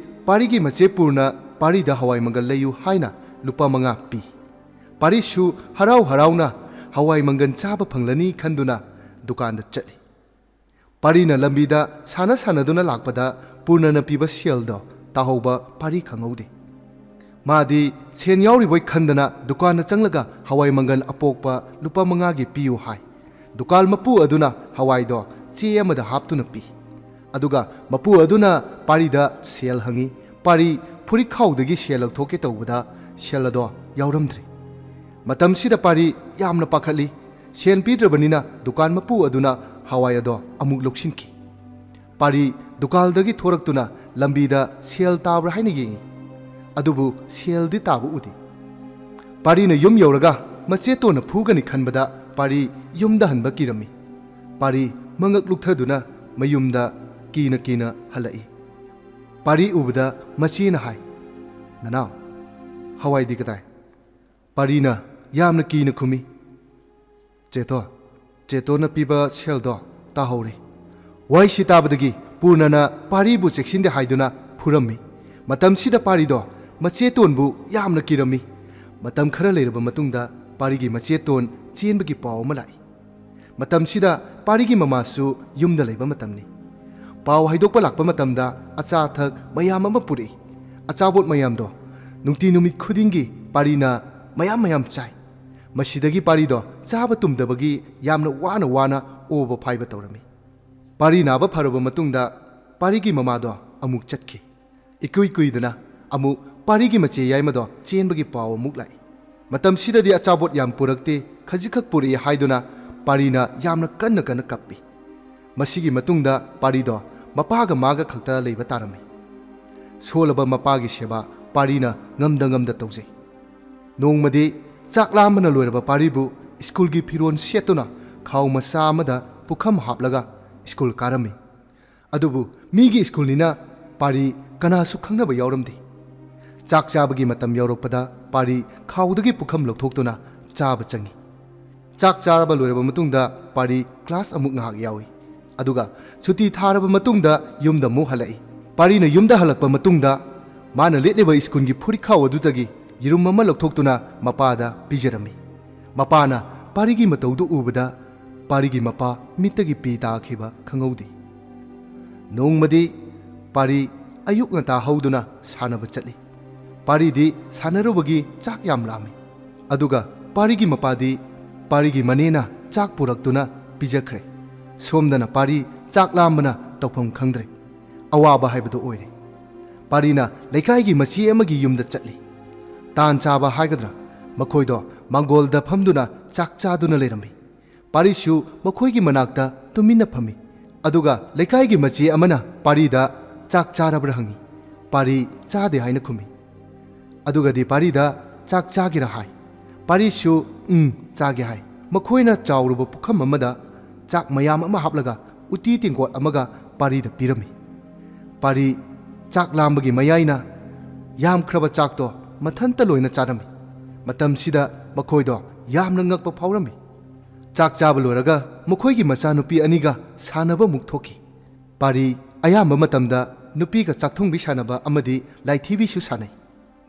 ꯄꯥꯔꯤꯒꯤ ꯃꯆꯦ ꯄꯨꯔꯅ ꯄꯥꯔꯤꯗ ꯍꯋꯥꯏ ꯃꯪꯒꯜ ꯂꯩꯌꯨ ꯍꯥꯏꯅ ꯂꯨꯄꯥ ꯃꯉꯥ ꯄꯤ꯫ ꯄꯥꯔꯤꯁꯨ ꯍꯔꯥꯎ ꯍꯔꯥꯎꯅ ꯍꯋꯥꯏ ꯃꯪꯒꯜ ꯆꯥꯕ ꯐꯪꯂꯅꯤ ꯈꯟꯗꯨꯅ ꯗꯨꯀꯥꯟꯗ ꯆꯠꯂꯤ꯫ ꯄꯥꯔꯤꯅ ꯂꯝꯕꯤꯗ ꯁꯥꯟꯅ ꯁꯥꯟꯅꯗꯨꯅ ꯂꯥꯛꯄꯗ ꯄꯨꯔꯅꯅ ꯄꯤꯕ ꯁꯦꯜꯗꯣ ꯇꯥꯍꯧꯕ ꯄꯥꯔꯤ ꯈꯪꯍꯧꯗꯦ꯫ ꯃꯥꯗꯤ ꯁꯦꯟ ꯌꯥꯎꯔꯤꯕꯣꯏ ꯈꯟꯗꯅ ꯗꯨꯀꯥꯟꯗ ꯆꯪꯂꯒ ꯍꯋꯥꯏ ꯃꯪꯒꯜ ꯑꯄꯣꯛꯄ ꯂꯨꯄꯥ ꯃꯉꯥꯒꯤ ꯄꯤꯌꯨ ꯍꯥꯏ꯫ ꯗꯨꯀꯥꯟ ꯃꯄꯨ ꯑꯗꯨꯅ ꯍꯋꯥꯏꯗꯣ ꯆꯦ ꯑꯃꯗ ꯍꯥꯞꯇꯨꯅ ꯄꯤ꯫ ꯑꯗꯨꯒ ꯃꯄꯨ ꯑꯗꯨꯅ ꯄꯥꯔꯤꯗ ꯁꯦꯜ ꯍꯪꯏ꯫ ꯄꯥꯔꯤ ꯐꯨꯔꯤꯠꯈꯥꯎꯗꯒꯤ ꯁꯦꯜ ꯂꯧꯊꯣꯛꯀꯦ ꯇꯧꯕꯗ ꯁꯦꯜ ꯑꯗꯣ ꯌꯥꯎꯔꯝꯗ꯭ꯔꯦ꯫ ꯃꯇꯝꯁꯤꯗ ꯄꯥꯔꯤ ꯌꯥꯝꯅ ꯄꯥꯈꯠꯂꯤ꯫ ꯁꯦꯜ ꯄꯤꯗ꯭ꯔꯕꯅꯤꯅ ꯗꯨꯀꯥꯟ ꯃꯄꯨ ꯑꯗꯨꯅ ꯍꯋꯥꯏ ꯑꯗꯣ ꯑꯃꯨꯛ ꯂꯧꯁꯤꯟꯈꯤ꯫ ꯄꯥꯔꯤ ꯗꯨꯀꯥꯟꯗꯒꯤ ꯊꯣꯔꯛꯇꯨꯅ ꯂꯝꯕꯤꯗ ꯁꯦꯜ ꯇꯥꯕ꯭ꯔꯥ ꯍꯥꯏꯅ ꯌꯦꯡꯏ꯫ ꯑꯗꯨꯕꯨ ꯁꯦꯜꯗꯤ ꯇꯥꯕ ꯎꯗꯦ꯫ ꯄꯥꯔꯤꯅ ꯌꯨꯝ ꯌꯧꯔꯒ ꯃꯆꯦꯇꯣꯟꯅ ꯐꯨꯒꯅꯤ ꯈꯟꯕꯗ ꯄꯥꯔꯤ ꯌꯨꯝꯗ ꯍꯟꯕ ꯀꯤꯔꯝꯃꯤ꯫ ꯄꯥꯔꯤ ꯃꯉꯛ ꯂꯨꯛꯊꯗꯨꯅ ꯃꯌꯨꯝꯗ ꯀꯤꯅ ꯀꯤꯅ ꯍꯜꯂꯛꯏ꯫ ꯄꯥꯔꯤ ꯎꯕꯗ ꯃꯆꯦꯅ ꯍꯥꯏ, "ꯅꯅꯥꯎ, ꯍꯋꯥꯏꯗꯤ ꯀꯗꯥꯏ?" ꯄꯥꯔꯤꯅ ꯌꯥꯝꯅ ꯀꯤꯅ ꯈꯨꯝꯃꯤ, "ꯆꯦꯇꯣ, ꯆꯦꯇꯣꯅ ꯄꯤꯕ ꯁꯦꯜꯗꯣ ꯇꯥꯍꯧꯔꯦ꯫" ꯋꯥꯍꯩꯁꯤ ꯇꯥꯕꯗꯒꯤ ꯄꯨꯔꯅꯅ ꯄꯥꯔꯤꯕꯨ ꯆꯦꯛꯁꯤꯟꯗꯦ ꯍꯥꯏꯗꯨꯅ ꯐꯨꯔꯝꯃꯤ꯫ ꯃꯇꯝꯁꯤꯗ ꯄꯥꯔꯤꯗꯣ ꯃꯆꯦꯇꯣꯟꯕꯨ ꯌꯥꯝꯅ ꯀꯤꯔꯝꯃꯤ꯫ ꯃꯇꯝ ꯈꯔ ꯂꯩꯔꯕ ꯃꯇꯨꯡꯗ ꯄꯥꯔꯤꯒꯤ ꯃꯆꯦꯇꯣꯟ ꯆꯦꯟꯕꯒꯤ ꯄꯥꯎ ꯑꯃ ꯂꯥꯛꯏ꯫ ꯃꯇꯝꯁꯤꯗ ꯄꯥꯔꯤꯒꯤ ꯃꯃꯥꯁꯨ ꯌꯨꯝꯗ ꯂꯩꯕ ꯃꯇꯝꯅꯤ꯫ ꯄꯥꯎ ꯍꯥꯏꯗꯣꯛꯄ ꯂꯥꯛꯄ ꯃꯇꯝꯗ ꯑꯆꯥ ꯑꯊꯛ ꯃꯌꯥꯝ ꯑꯃ ꯄꯨꯔꯛꯏ꯫ ꯑꯆꯥꯄꯣꯠ ꯃꯌꯥꯝꯗꯣ ꯅꯨꯡꯇꯤ ꯅꯨꯃꯤꯠ ꯈꯨꯗꯤꯡꯒꯤ ꯄꯥꯔꯤꯅ ꯃꯌꯥꯝ ꯃꯌꯥꯝ ꯆꯥꯏ꯫ ꯃꯁꯤꯗꯒꯤ ꯄꯥꯔꯤꯗꯣ ꯆꯥꯕ ꯇꯨꯝꯗꯕꯒꯤ ꯌꯥꯝꯅ ꯋꯥꯅ ꯋꯥꯅ ꯑꯣꯕ ꯐꯥꯏꯕ ꯇꯧꯔꯝꯃꯤ꯫ ꯄꯥꯔꯤ ꯅꯥꯕ ꯐꯔꯕ ꯃꯇꯨꯡꯗ ꯄꯥꯔꯤꯒꯤ ꯃꯃꯥꯗꯣ ꯑꯃꯨꯛ ꯆꯠꯈꯤ꯫ ꯏꯀꯨꯏ ꯀꯨꯏꯗꯅ ꯑꯃꯨꯛ ꯄꯥꯔꯤꯒꯤ ꯃꯆꯦ ꯌꯥꯏꯃꯗꯣ ꯆꯦꯟꯕꯒꯤ ꯄꯥꯎ ꯑꯃꯨꯛ ꯂꯥꯛꯏ꯫ ꯃꯇꯝꯁꯤꯗꯗꯤ ꯑꯆꯥꯄꯣꯠ ꯌꯥꯝ ꯄꯨꯔꯛꯇꯦ, ꯈꯖꯤꯛꯈꯛ ꯄꯨꯔꯛꯏ ꯍꯥꯏꯗꯨꯅ ꯄꯥꯔꯤꯅ ꯌꯥꯝꯅ ꯀꯟꯅ ꯀꯟꯅ ꯀꯞꯄꯤ꯫ ꯃꯁꯤꯒꯤ ꯃꯇꯨꯡꯗ ꯄꯥꯔꯤꯗꯣ ꯃꯄꯥꯒ ꯃꯥꯒ ꯈꯛꯇ ꯂꯩꯕ ꯇꯥꯔꯝꯃꯤ꯫ ꯁꯣꯜꯂꯕ ꯃꯄꯥꯒꯤ ꯁꯦꯕꯥ ꯄꯥꯔꯤꯅ ꯉꯝꯗ ꯉꯝꯗ ꯇꯧꯖꯩ꯫ ꯅꯣꯡꯃꯗꯤ ꯆꯥꯛ ꯂꯥꯝꯕꯅ ꯂꯣꯏꯔꯕ ꯄꯥꯔꯤꯕꯨ ꯁ꯭ꯀꯨꯜꯒꯤ ꯐꯤꯔꯣꯜ ꯁꯦꯠꯇꯨꯅ ꯈꯥꯎ ꯃꯆꯥ ꯑꯃꯗ ꯄꯨꯈꯝ ꯍꯥꯞꯂꯒ ꯁ꯭ꯀꯨꯜ ꯀꯥꯔꯝꯃꯤ꯫ ꯑꯗꯨꯕꯨ ꯃꯤꯒꯤ ꯁ꯭ꯀꯨꯜꯅꯤꯅ ꯄꯥꯔꯤ ꯀꯅꯥꯁꯨ ꯈꯪꯅꯕ ꯌꯥꯎꯔꯝꯗꯦ꯫ ꯆꯥꯛ ꯆꯥꯕꯒꯤ ꯃꯇꯝ ꯌꯧꯔꯛꯄꯗ ꯄꯥꯔꯤ ꯈꯥꯎꯗꯒꯤ ꯄꯨꯈꯝ ꯂꯧꯊꯣꯛꯇꯨꯅ ꯆꯥꯕ ꯆꯪꯏ꯫ ꯆꯥꯛ ꯆꯥꯔꯕ ꯂꯣꯏꯔꯕ ꯃꯇꯨꯡꯗ ꯄꯥꯔꯤ ꯀ꯭ꯂꯥꯁ ꯑꯃꯨꯛ ꯉꯥꯏꯍꯥꯛ ꯌꯥꯎꯏ꯫ ꯑꯗꯨꯒ ꯁꯨꯇꯤ ꯊꯥꯔꯕ ꯃꯇꯨꯡꯗ ꯌꯨꯝꯗ ꯑꯃꯨꯛ ꯍꯜꯂꯛꯏ꯫ ꯄꯥꯔꯤꯅ ꯌꯨꯝꯗ ꯍꯜꯂꯛꯄ ꯃꯇꯨꯡꯗ ꯃꯥꯅ ꯂꯤꯠꯂꯤꯕ ꯁ꯭ꯀꯨꯜꯒꯤ ꯐꯨꯔꯤꯠꯈꯥꯎ ꯑꯗꯨꯗꯒꯤ ꯌꯦꯔꯨꯝ ꯑꯃ ꯂꯧꯊꯣꯛꯇꯨꯅ ꯃꯄꯥꯗ ꯄꯤꯖꯔꯝꯃꯤ꯫ ꯃꯄꯥꯅ ꯄꯥꯔꯤꯒꯤ ꯃꯇꯧꯗꯨ ꯎꯕꯗ ꯄꯥꯔꯤꯒꯤ ꯃꯄꯥ ꯃꯤꯠꯇꯒꯤ ꯄꯤ ꯇꯥꯈꯤꯕ ꯈꯪꯍꯧꯗꯦ꯫ ꯅꯣꯡꯃꯗꯤ ꯄꯥꯔꯤ ꯑꯌꯨꯛ ꯉꯟꯇꯥ ꯍꯧꯗꯨꯅ ꯁꯥꯟꯅꯕ ꯆꯠꯂꯤ꯫ ꯄꯥꯔꯤꯗꯤ ꯁꯥꯟꯅꯔꯨꯕꯒꯤ ꯆꯥꯛ ꯌꯥꯝ ꯂꯥꯝꯃꯤ꯫ ꯑꯗꯨꯒ ꯄꯥꯔꯤꯒꯤ ꯃꯄꯥꯗꯤ ꯄꯥꯔꯤꯒꯤ ꯃꯅꯦꯅ ꯆꯥꯛ ꯄꯨꯔꯛꯇꯨꯅ ꯄꯤꯖꯈ꯭ꯔꯦ꯫ ꯁꯣꯝꯗꯅ ꯄꯥꯔꯤ ꯆꯥꯛ ꯂꯥꯝꯕꯅ ꯇꯧꯐꯝ ꯈꯪꯗ꯭ꯔꯦ꯫ ꯑꯋꯥꯕ ꯍꯥꯏꯕꯗꯨ ꯑꯣꯏꯔꯦ꯫ ꯄꯥꯔꯤꯅ ꯂꯩꯀꯥꯏꯒꯤ ꯃꯆꯦ ꯑꯃꯒꯤ ꯌꯨꯝꯗ ꯆꯠꯂꯤ꯫ ꯇꯥꯟ ꯆꯥꯕ ꯍꯥꯏꯒꯗ꯭ꯔꯥ, ꯃꯈꯣꯏꯗꯣ ꯃꯥꯡꯒꯣꯜꯗ ꯐꯝꯗꯨꯅ ꯆꯥꯛ ꯆꯥꯗꯨꯅ ꯂꯩꯔꯝꯃꯤ꯫ ꯄꯥꯔꯤꯁꯨ ꯃꯈꯣꯏꯒꯤ ꯃꯅꯥꯛꯇ ꯇꯨꯃꯤꯟꯅ ꯐꯝꯃꯤ꯫ ꯑꯗꯨꯒ ꯂꯩꯀꯥꯏꯒꯤ ꯃꯆꯦ ꯑꯃꯅ ꯄꯥꯔꯤꯗ ꯆꯥꯛ ꯆꯥꯔꯕ꯭ꯔꯥ ꯍꯪꯉꯤ꯫ ꯄꯥꯔꯤ ꯆꯥꯗꯦ ꯍꯥꯏꯅ ꯈꯨꯝꯃꯤ꯫ ꯑꯗꯨꯒꯗꯤ ꯄꯥꯔꯤꯗ ꯆꯥꯛ ꯆꯥꯒꯦꯔꯥ ꯍꯥꯏ꯫ ꯄꯥꯔꯤꯁꯨ ꯎꯝ ꯆꯥꯒꯦ ꯍꯥꯏ꯫ ꯃꯈꯣꯏꯅ ꯆꯥꯎꯔꯕ ꯄꯨꯈꯝ ꯑꯃꯗ ꯆꯥꯛ ꯃꯌꯥꯝ ꯑꯃ ꯍꯥꯞꯂꯒ ꯎꯇꯤ ꯇꯦꯡꯀꯣꯠ ꯑꯃꯒ ꯄꯥꯔꯤꯗ ꯄꯤꯔꯝꯃꯤ꯫ ꯄꯥꯔꯤ ꯆꯥꯛ ꯂꯥꯝꯕꯒꯤ ꯃꯌꯥꯏꯅ ꯌꯥꯝꯈ꯭ꯔꯕ ꯆꯥꯛꯇꯣ ꯃꯊꯟꯇ ꯂꯣꯏꯅ ꯆꯥꯔꯝꯃꯤ꯫ ꯃꯇꯝꯁꯤꯗ ꯃꯈꯣꯏꯗꯣ ꯌꯥꯝꯅ ꯉꯛꯄ ꯐꯥꯎꯔꯝꯃꯤ꯫ ꯆꯥꯛ ꯆꯥꯕ ꯂꯣꯏꯔꯒ ꯃꯈꯣꯏꯒꯤ ꯃꯆꯥꯅꯨꯄꯤ ꯑꯅꯤꯒ ꯁꯥꯟꯅꯕ ꯑꯃꯨꯛ ꯊꯣꯛꯈꯤ꯫ ꯄꯥꯔꯤ ꯑꯌꯥꯝꯕ ꯃꯇꯝꯗ ꯅꯨꯄꯤꯒ ꯆꯥꯛꯊꯣꯡꯕꯤ ꯁꯥꯟꯅꯕ ꯑꯃꯗꯤ ꯂꯥꯏꯊꯤꯕꯤꯁꯨ ꯁꯥꯟꯅꯩ꯫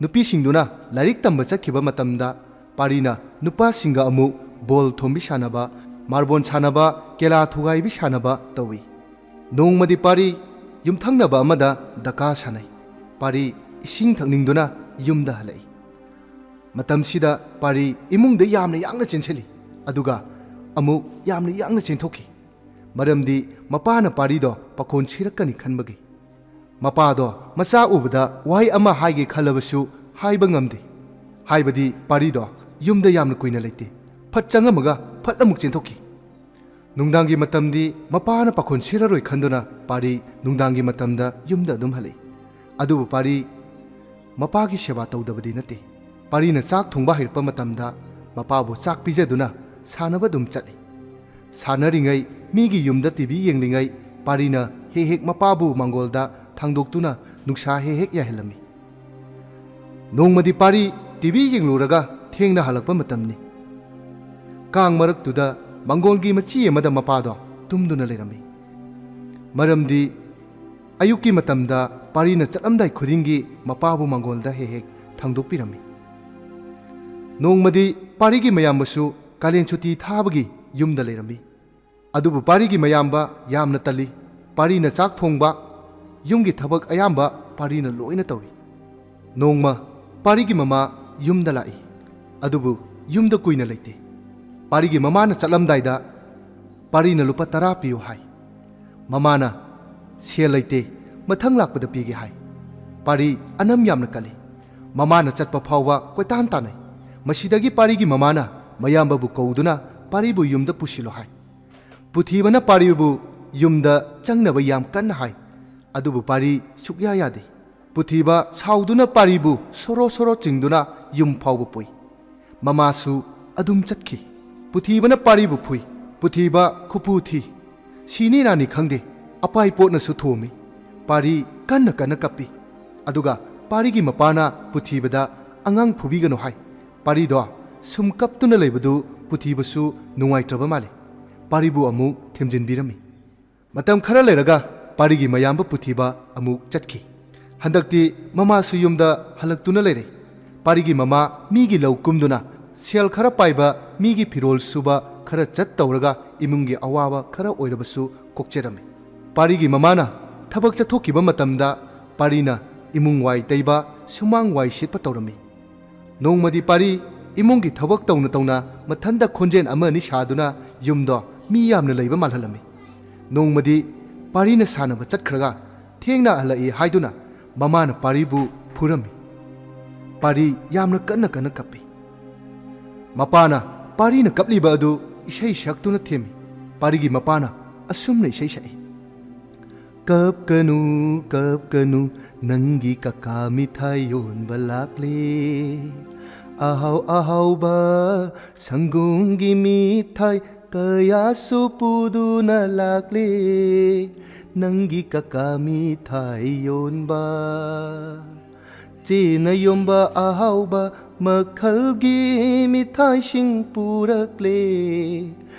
ꯅꯨꯄꯤꯁꯤꯡꯗꯨꯅ ꯂꯥꯏꯔꯤꯛ ꯇꯝꯕ ꯆꯠꯈꯤꯕ ꯃꯇꯝꯗ ꯄꯥꯔꯤꯅ ꯅꯨꯄꯥꯁꯤꯡꯒ ꯑꯃꯨꯛ ꯕꯣꯜ ꯊꯣꯝꯕꯤ ꯁꯥꯟꯅꯕ, ꯃꯥꯔꯕꯣꯜ ꯁꯥꯟꯅꯕ, ꯀꯦꯂꯥ ꯊꯨꯒꯥꯏꯕꯤ ꯁꯥꯟꯅꯕ ꯇꯧꯏ꯫ ꯅꯣꯡꯃꯗꯤ ꯄꯥꯔꯤ ꯌꯨꯝꯊꯪꯅꯕ ꯑꯃꯗ ꯗꯀꯥ ꯁꯥꯟꯅꯩ꯫ ꯄꯥꯔꯤ ꯏꯁꯤꯡ ꯊꯛꯅꯤꯡꯗꯨꯅ ꯌꯨꯝꯗ ꯍꯜꯂꯛꯏ꯫ ꯃꯇꯝꯁꯤꯗ ꯄꯥꯔꯤ ꯏꯃꯨꯡꯗ ꯌꯥꯝꯅ ꯌꯥꯡꯅ ꯆꯦꯟꯁꯤꯜꯂꯤ, ꯑꯗꯨꯒ ꯑꯃꯨꯛ ꯌꯥꯝꯅ ꯌꯥꯡꯅ ꯆꯦꯟꯊꯣꯛꯈꯤ꯫ ꯃꯔꯝꯗꯤ ꯃꯄꯥꯅ ꯄꯥꯔꯤꯗꯣ ꯄꯥꯈꯣꯟ ꯁꯤꯔꯛꯀꯅꯤ ꯈꯟꯕꯒꯤ꯫ ꯃꯄꯥꯗꯣ ꯃꯆꯥ ꯎꯕꯗ ꯋꯥꯍꯩ ꯑꯃ ꯍꯥꯏꯒꯦ ꯈꯜꯂꯕꯁꯨ ꯍꯥꯏꯕ ꯉꯝꯗꯦ꯫ ꯍꯥꯏꯕꯗꯤ ꯄꯥꯔꯤꯗꯣ ꯌꯨꯝꯗ ꯌꯥꯝꯅ ꯀꯨꯏꯅ ꯂꯩꯇꯦ꯫ ꯐꯠ ꯆꯪꯉꯝꯃꯒ ꯐꯠ ꯑꯃꯨꯛ ꯆꯦꯟꯊꯣꯛꯈꯤ꯫ ꯅꯨꯡꯗꯥꯡꯒꯤ ꯃꯇꯝꯗꯤ ꯃꯄꯥꯅ ꯄꯥꯈꯣꯟ ꯁꯤꯔꯔꯣꯏ ꯈꯟꯗꯨꯅ ꯄꯥꯔꯤ ꯅꯨꯡꯗꯥꯡꯒꯤ ꯃꯇꯝꯗ ꯌꯨꯝꯗ ꯑꯗꯨꯝ ꯍꯜꯂꯛꯏ꯫ ꯑꯗꯨꯕꯨ ꯄꯥꯔꯤ ꯃꯄꯥꯒꯤ ꯁꯦꯕꯥ ꯇꯧꯗꯕꯗꯤ ꯅꯠꯇꯦ꯫ ꯄꯥꯔꯤꯅ ꯆꯥꯛ ꯊꯣꯡꯕ ꯍꯩꯔꯛꯄ ꯃꯇꯝꯗ ꯃꯄꯥꯕꯨ ꯆꯥꯛ ꯄꯤꯖꯗꯨꯅ ꯁꯥꯟꯅꯕ ꯑꯗꯨꯝ ꯆꯠꯂꯤ꯫ ꯁꯥꯟꯅꯔꯤꯉꯩ, ꯃꯤꯒꯤ ꯌꯨꯝꯗ ꯇꯤ ꯚꯤ ꯌꯦꯡꯂꯤꯉꯩ ꯄꯥꯔꯤꯅ ꯍꯦꯛ ꯍꯦꯛ ꯃꯄꯥꯕꯨ ꯃꯥꯡꯒꯣꯜꯗ ꯊꯥꯡꯗꯣꯛꯇꯨꯅ ꯅꯨꯡꯁꯥ ꯍꯦꯛ ꯍꯦꯛ ꯌꯥꯏꯍꯜꯂꯝꯃꯤ꯫ ꯅꯣꯡꯃꯗꯤ ꯄꯥꯔꯤ ꯇꯤ ꯚꯤ ꯌꯦꯡꯂꯨꯔꯒ ꯊꯦꯡꯅ ꯍꯜꯂꯛꯄ ꯃꯇꯝꯅꯤ꯫ ꯀꯥꯡ ꯃꯔꯛꯇꯨꯗ ꯃꯥꯡꯒꯣꯜꯒꯤ ꯃꯆꯤ ꯑꯃꯗ ꯃꯄꯥꯗꯣ ꯇꯨꯝꯗꯨꯅ ꯂꯩꯔꯝꯃꯤ꯫ ꯃꯔꯝꯗꯤ ꯑꯌꯨꯛꯀꯤ ꯃꯇꯝꯗ ꯄꯥꯔꯤꯅ ꯆꯠꯂꯝꯗꯥꯏ ꯈꯨꯗꯤꯡꯒꯤ ꯃꯄꯥꯕꯨ ꯃꯥꯡꯒꯣꯜꯗ ꯍꯦꯛ ꯍꯦꯛ ꯊꯥꯡꯗꯣꯛꯄꯤꯔꯝꯃꯤ꯫ ꯅꯣꯡꯃꯗꯤ ꯄꯥꯔꯤꯒꯤ ꯃꯌꯥꯝꯕꯁꯨ ꯀꯥꯂꯦꯟ ꯁꯨꯇꯤ ꯊꯥꯕꯒꯤ ꯌꯨꯝꯗ ꯂꯩꯔꯝꯃꯤ꯫ ꯑꯗꯨꯕꯨ ꯄꯥꯔꯤꯒꯤ ꯃꯌꯥꯝꯕ ꯌꯥꯝꯅ ꯇꯜꯂꯤ꯫ ꯄꯥꯔꯤꯅ ꯆꯥꯛ ꯊꯣꯡꯕ, ꯌꯨꯝꯒꯤ ꯊꯕꯛ ꯑꯌꯥꯝꯕ ꯄꯥꯔꯤꯅ ꯂꯣꯏꯅ ꯇꯧꯏ꯫ ꯅꯣꯡꯃ ꯄꯥꯔꯤꯒꯤ ꯃꯃꯥ ꯌꯨꯝꯗ ꯂꯥꯛꯏ꯫ ꯑꯗꯨꯕꯨ ꯌꯨꯝꯗ ꯀꯨꯏꯅ ꯂꯩꯇꯦ꯫ ꯄꯥꯔꯤꯒꯤ ꯃꯃꯥꯅ ꯆꯠꯂꯝꯗꯥꯏꯗ ꯄꯥꯔꯤꯅ ꯂꯨꯄꯥ ꯇꯔꯥ ꯄꯤꯌꯨ ꯍꯥꯏ꯫ ꯃꯃꯥꯅ "ꯁꯦꯜ ꯂꯩꯇꯦ, ꯃꯊꯪ ꯂꯥꯛꯄꯗ ꯄꯤꯒꯦ" ꯍꯥꯏ꯫ ꯄꯥꯔꯤ ꯑꯅꯝ ꯌꯥꯝꯅ ꯀꯜꯂꯤ꯫ ꯃꯃꯥꯅ ꯆꯠꯄ ꯐꯥꯎꯕ ꯀꯣꯏꯇꯥꯟ ꯇꯥꯟꯅꯩ꯫ ꯃꯁꯤꯗꯒꯤ ꯄꯥꯔꯤꯒꯤ ꯃꯃꯥꯅ ꯃꯌꯥꯝꯕꯕꯨ ꯀꯧꯗꯨꯅ ꯄꯥꯔꯤꯕꯨ ꯌꯨꯝꯗ ꯄꯨꯁꯤꯜꯂꯣ ꯍꯥꯏ꯫ ꯄꯨꯊꯤꯕꯅ ꯄꯥꯔꯤꯕꯨ ꯌꯨꯝꯗ ꯆꯪꯅꯕ ꯌꯥꯝ ꯀꯟꯅ ꯍꯥꯏ꯫ ꯑꯗꯨꯕꯨ ꯄꯥꯔꯤ ꯁꯨꯛꯌꯥ ꯌꯥꯗꯦ꯫ ꯄꯨꯊꯤꯕ ꯁꯥꯎꯗꯨꯅ ꯄꯥꯔꯤꯕꯨ ꯁꯣꯔꯣ ꯁꯣꯔꯣ ꯆꯤꯡꯗꯨꯅ ꯌꯨꯝ ꯐꯥꯎꯕ ꯄꯨꯏ꯫ ꯃꯃꯥꯁꯨ ꯑꯗꯨꯝ ꯆꯠꯈꯤ꯫ ꯄꯨꯊꯤꯕꯅ ꯄꯥꯔꯤꯕꯨ ꯐꯨꯏ꯫ ꯄꯨꯊꯤꯕ ꯈꯨꯐꯨ ꯊꯤ꯫ ꯁꯤꯅꯤ ꯅꯥꯅꯤ ꯈꯪꯗꯦ, ꯑꯄꯥꯏ ꯄꯣꯠꯅꯁꯨ ꯊꯣꯝꯃꯤ꯫ ꯄꯥꯔꯤ ꯀꯟꯅ ꯀꯟꯅ ꯀꯞꯄꯤ꯫ ꯑꯗꯨꯒ ꯄꯥꯔꯤꯒꯤ ꯃꯄꯥꯅ ꯄꯨꯊꯤꯕꯗ "ꯑꯉꯥꯡ ꯐꯨꯕꯤꯒꯅꯨ" ꯍꯥꯏ꯫ ꯄꯥꯔꯤꯗꯣ ꯁꯨꯝ ꯀꯞꯇꯨꯅ ꯂꯩꯕꯗꯨ ꯄꯨꯊꯤꯕꯁꯨ ꯅꯨꯡꯉꯥꯏꯇ꯭ꯔꯕ ꯃꯥꯜꯂꯤ꯫ ꯄꯥꯔꯤꯕꯨ ꯑꯃꯨꯛ ꯊꯦꯝꯖꯤꯟꯕꯤꯔꯝꯃꯤ꯫ ꯃꯇꯝ ꯈꯔ ꯂꯩꯔꯒ ꯄꯥꯔꯤꯒꯤ ꯃꯌꯥꯝꯕ ꯄꯨꯊꯤꯕ ꯑꯃꯨꯛ ꯆꯠꯈꯤ꯫ ꯍꯟꯗꯛꯇꯤ ꯃꯃꯥꯁꯨ ꯌꯨꯝꯗ ꯍꯜꯂꯛꯇꯨꯅ ꯂꯩꯔꯦ꯫ ꯄꯥꯔꯤꯒꯤ ꯃꯃꯥ ꯃꯤꯒꯤ ꯂꯧ ꯀꯨꯝꯗꯨꯅ ꯁꯦꯜ ꯈꯔ ꯄꯥꯏꯕ ꯃꯤꯒꯤ ꯐꯤꯔꯣꯜ ꯁꯨꯕ ꯈꯔ ꯆꯠ ꯇꯧꯔꯒ ꯏꯃꯨꯡꯒꯤ ꯑꯋꯥꯕ ꯈꯔ ꯑꯣꯏꯔꯕꯁꯨ ꯀꯣꯛꯆꯔꯝꯃꯤ꯫ ꯄꯥꯔꯤꯒꯤ ꯃꯃꯥꯅ ꯊꯕꯛ ꯆꯠꯊꯣꯛꯈꯤꯕ ꯃꯇꯝꯗ ꯄꯥꯔꯤꯅ ꯏꯃꯨꯡ ꯋꯥꯏ ꯇꯩꯕ, ꯁꯨꯃꯥꯡ ꯋꯥꯏ ꯁꯤꯠꯄ ꯇꯧꯔꯝꯃꯤ꯫ ꯅꯣꯡꯃꯗꯤ ꯄꯥꯔꯤ ꯏꯃꯨꯡꯒꯤ ꯊꯕꯛ ꯇꯧꯅ ꯇꯧꯅ ꯃꯊꯟꯇ ꯈꯣꯟꯖꯦꯜ ꯑꯃ ꯑꯅꯤ ꯁꯥꯗꯨꯅ ꯌꯨꯝꯗꯣ ꯃꯤ ꯌꯥꯝꯅ ꯂꯩꯕ ꯃꯥꯜꯍꯜꯂꯝꯃꯤ꯫ ꯅꯣꯡꯃꯗꯤ ꯄꯥꯔꯤꯅ ꯁꯥꯟꯅꯕ ꯆꯠꯈ꯭ꯔꯒ ꯊꯦꯡꯅ ꯍꯜꯂꯛꯏ ꯍꯥꯏꯗꯨꯅ ꯃꯃꯥꯅ ꯄꯥꯔꯤꯕꯨ ꯐꯨꯔꯝꯃꯤ꯫ ꯄꯥꯔꯤ ꯌꯥꯝꯅ ꯀꯟꯅ ꯀꯟꯅ ꯀꯞꯄꯤ꯫ ꯃꯄꯥꯅ ꯄꯥꯔꯤꯅ ꯀꯞꯂꯤꯕ ꯑꯗꯨ ꯏꯁꯩ ꯁꯛꯇꯨꯅ ꯊꯦꯝꯃꯤ꯫ ꯄꯥꯔꯤꯒꯤ ꯃꯄꯥꯅ ꯑꯁꯨꯝꯅ ꯏꯁꯩ ꯁꯛꯏ: "ꯀꯞꯀꯅꯨ, ꯀꯞꯀꯅꯨ, ꯅꯪꯒꯤ ꯀꯀꯥ ꯃꯤꯊꯥꯏ ꯌꯣꯟꯕ ꯂꯥꯛꯂꯦ꯫ ꯑꯍꯥꯎ ꯑꯍꯥꯎꯕ ꯁꯪꯒꯣꯝꯒꯤ ꯃꯤꯊꯥꯏ ꯀꯌꯥꯁꯨ ꯄꯨꯗꯨꯅ ꯂꯥꯛꯂꯦ꯫ ꯅꯪꯒꯤ ꯀꯀꯥ ꯃꯤꯊꯥꯏ ꯌꯣꯟꯕ, ꯆꯦꯅ ꯌꯣꯟꯕ ꯑꯍꯥꯎꯕ ꯃꯈꯜꯒꯤ ꯃꯤꯊꯥꯏꯁꯤꯡ ꯄꯨꯔꯛꯂꯦ꯫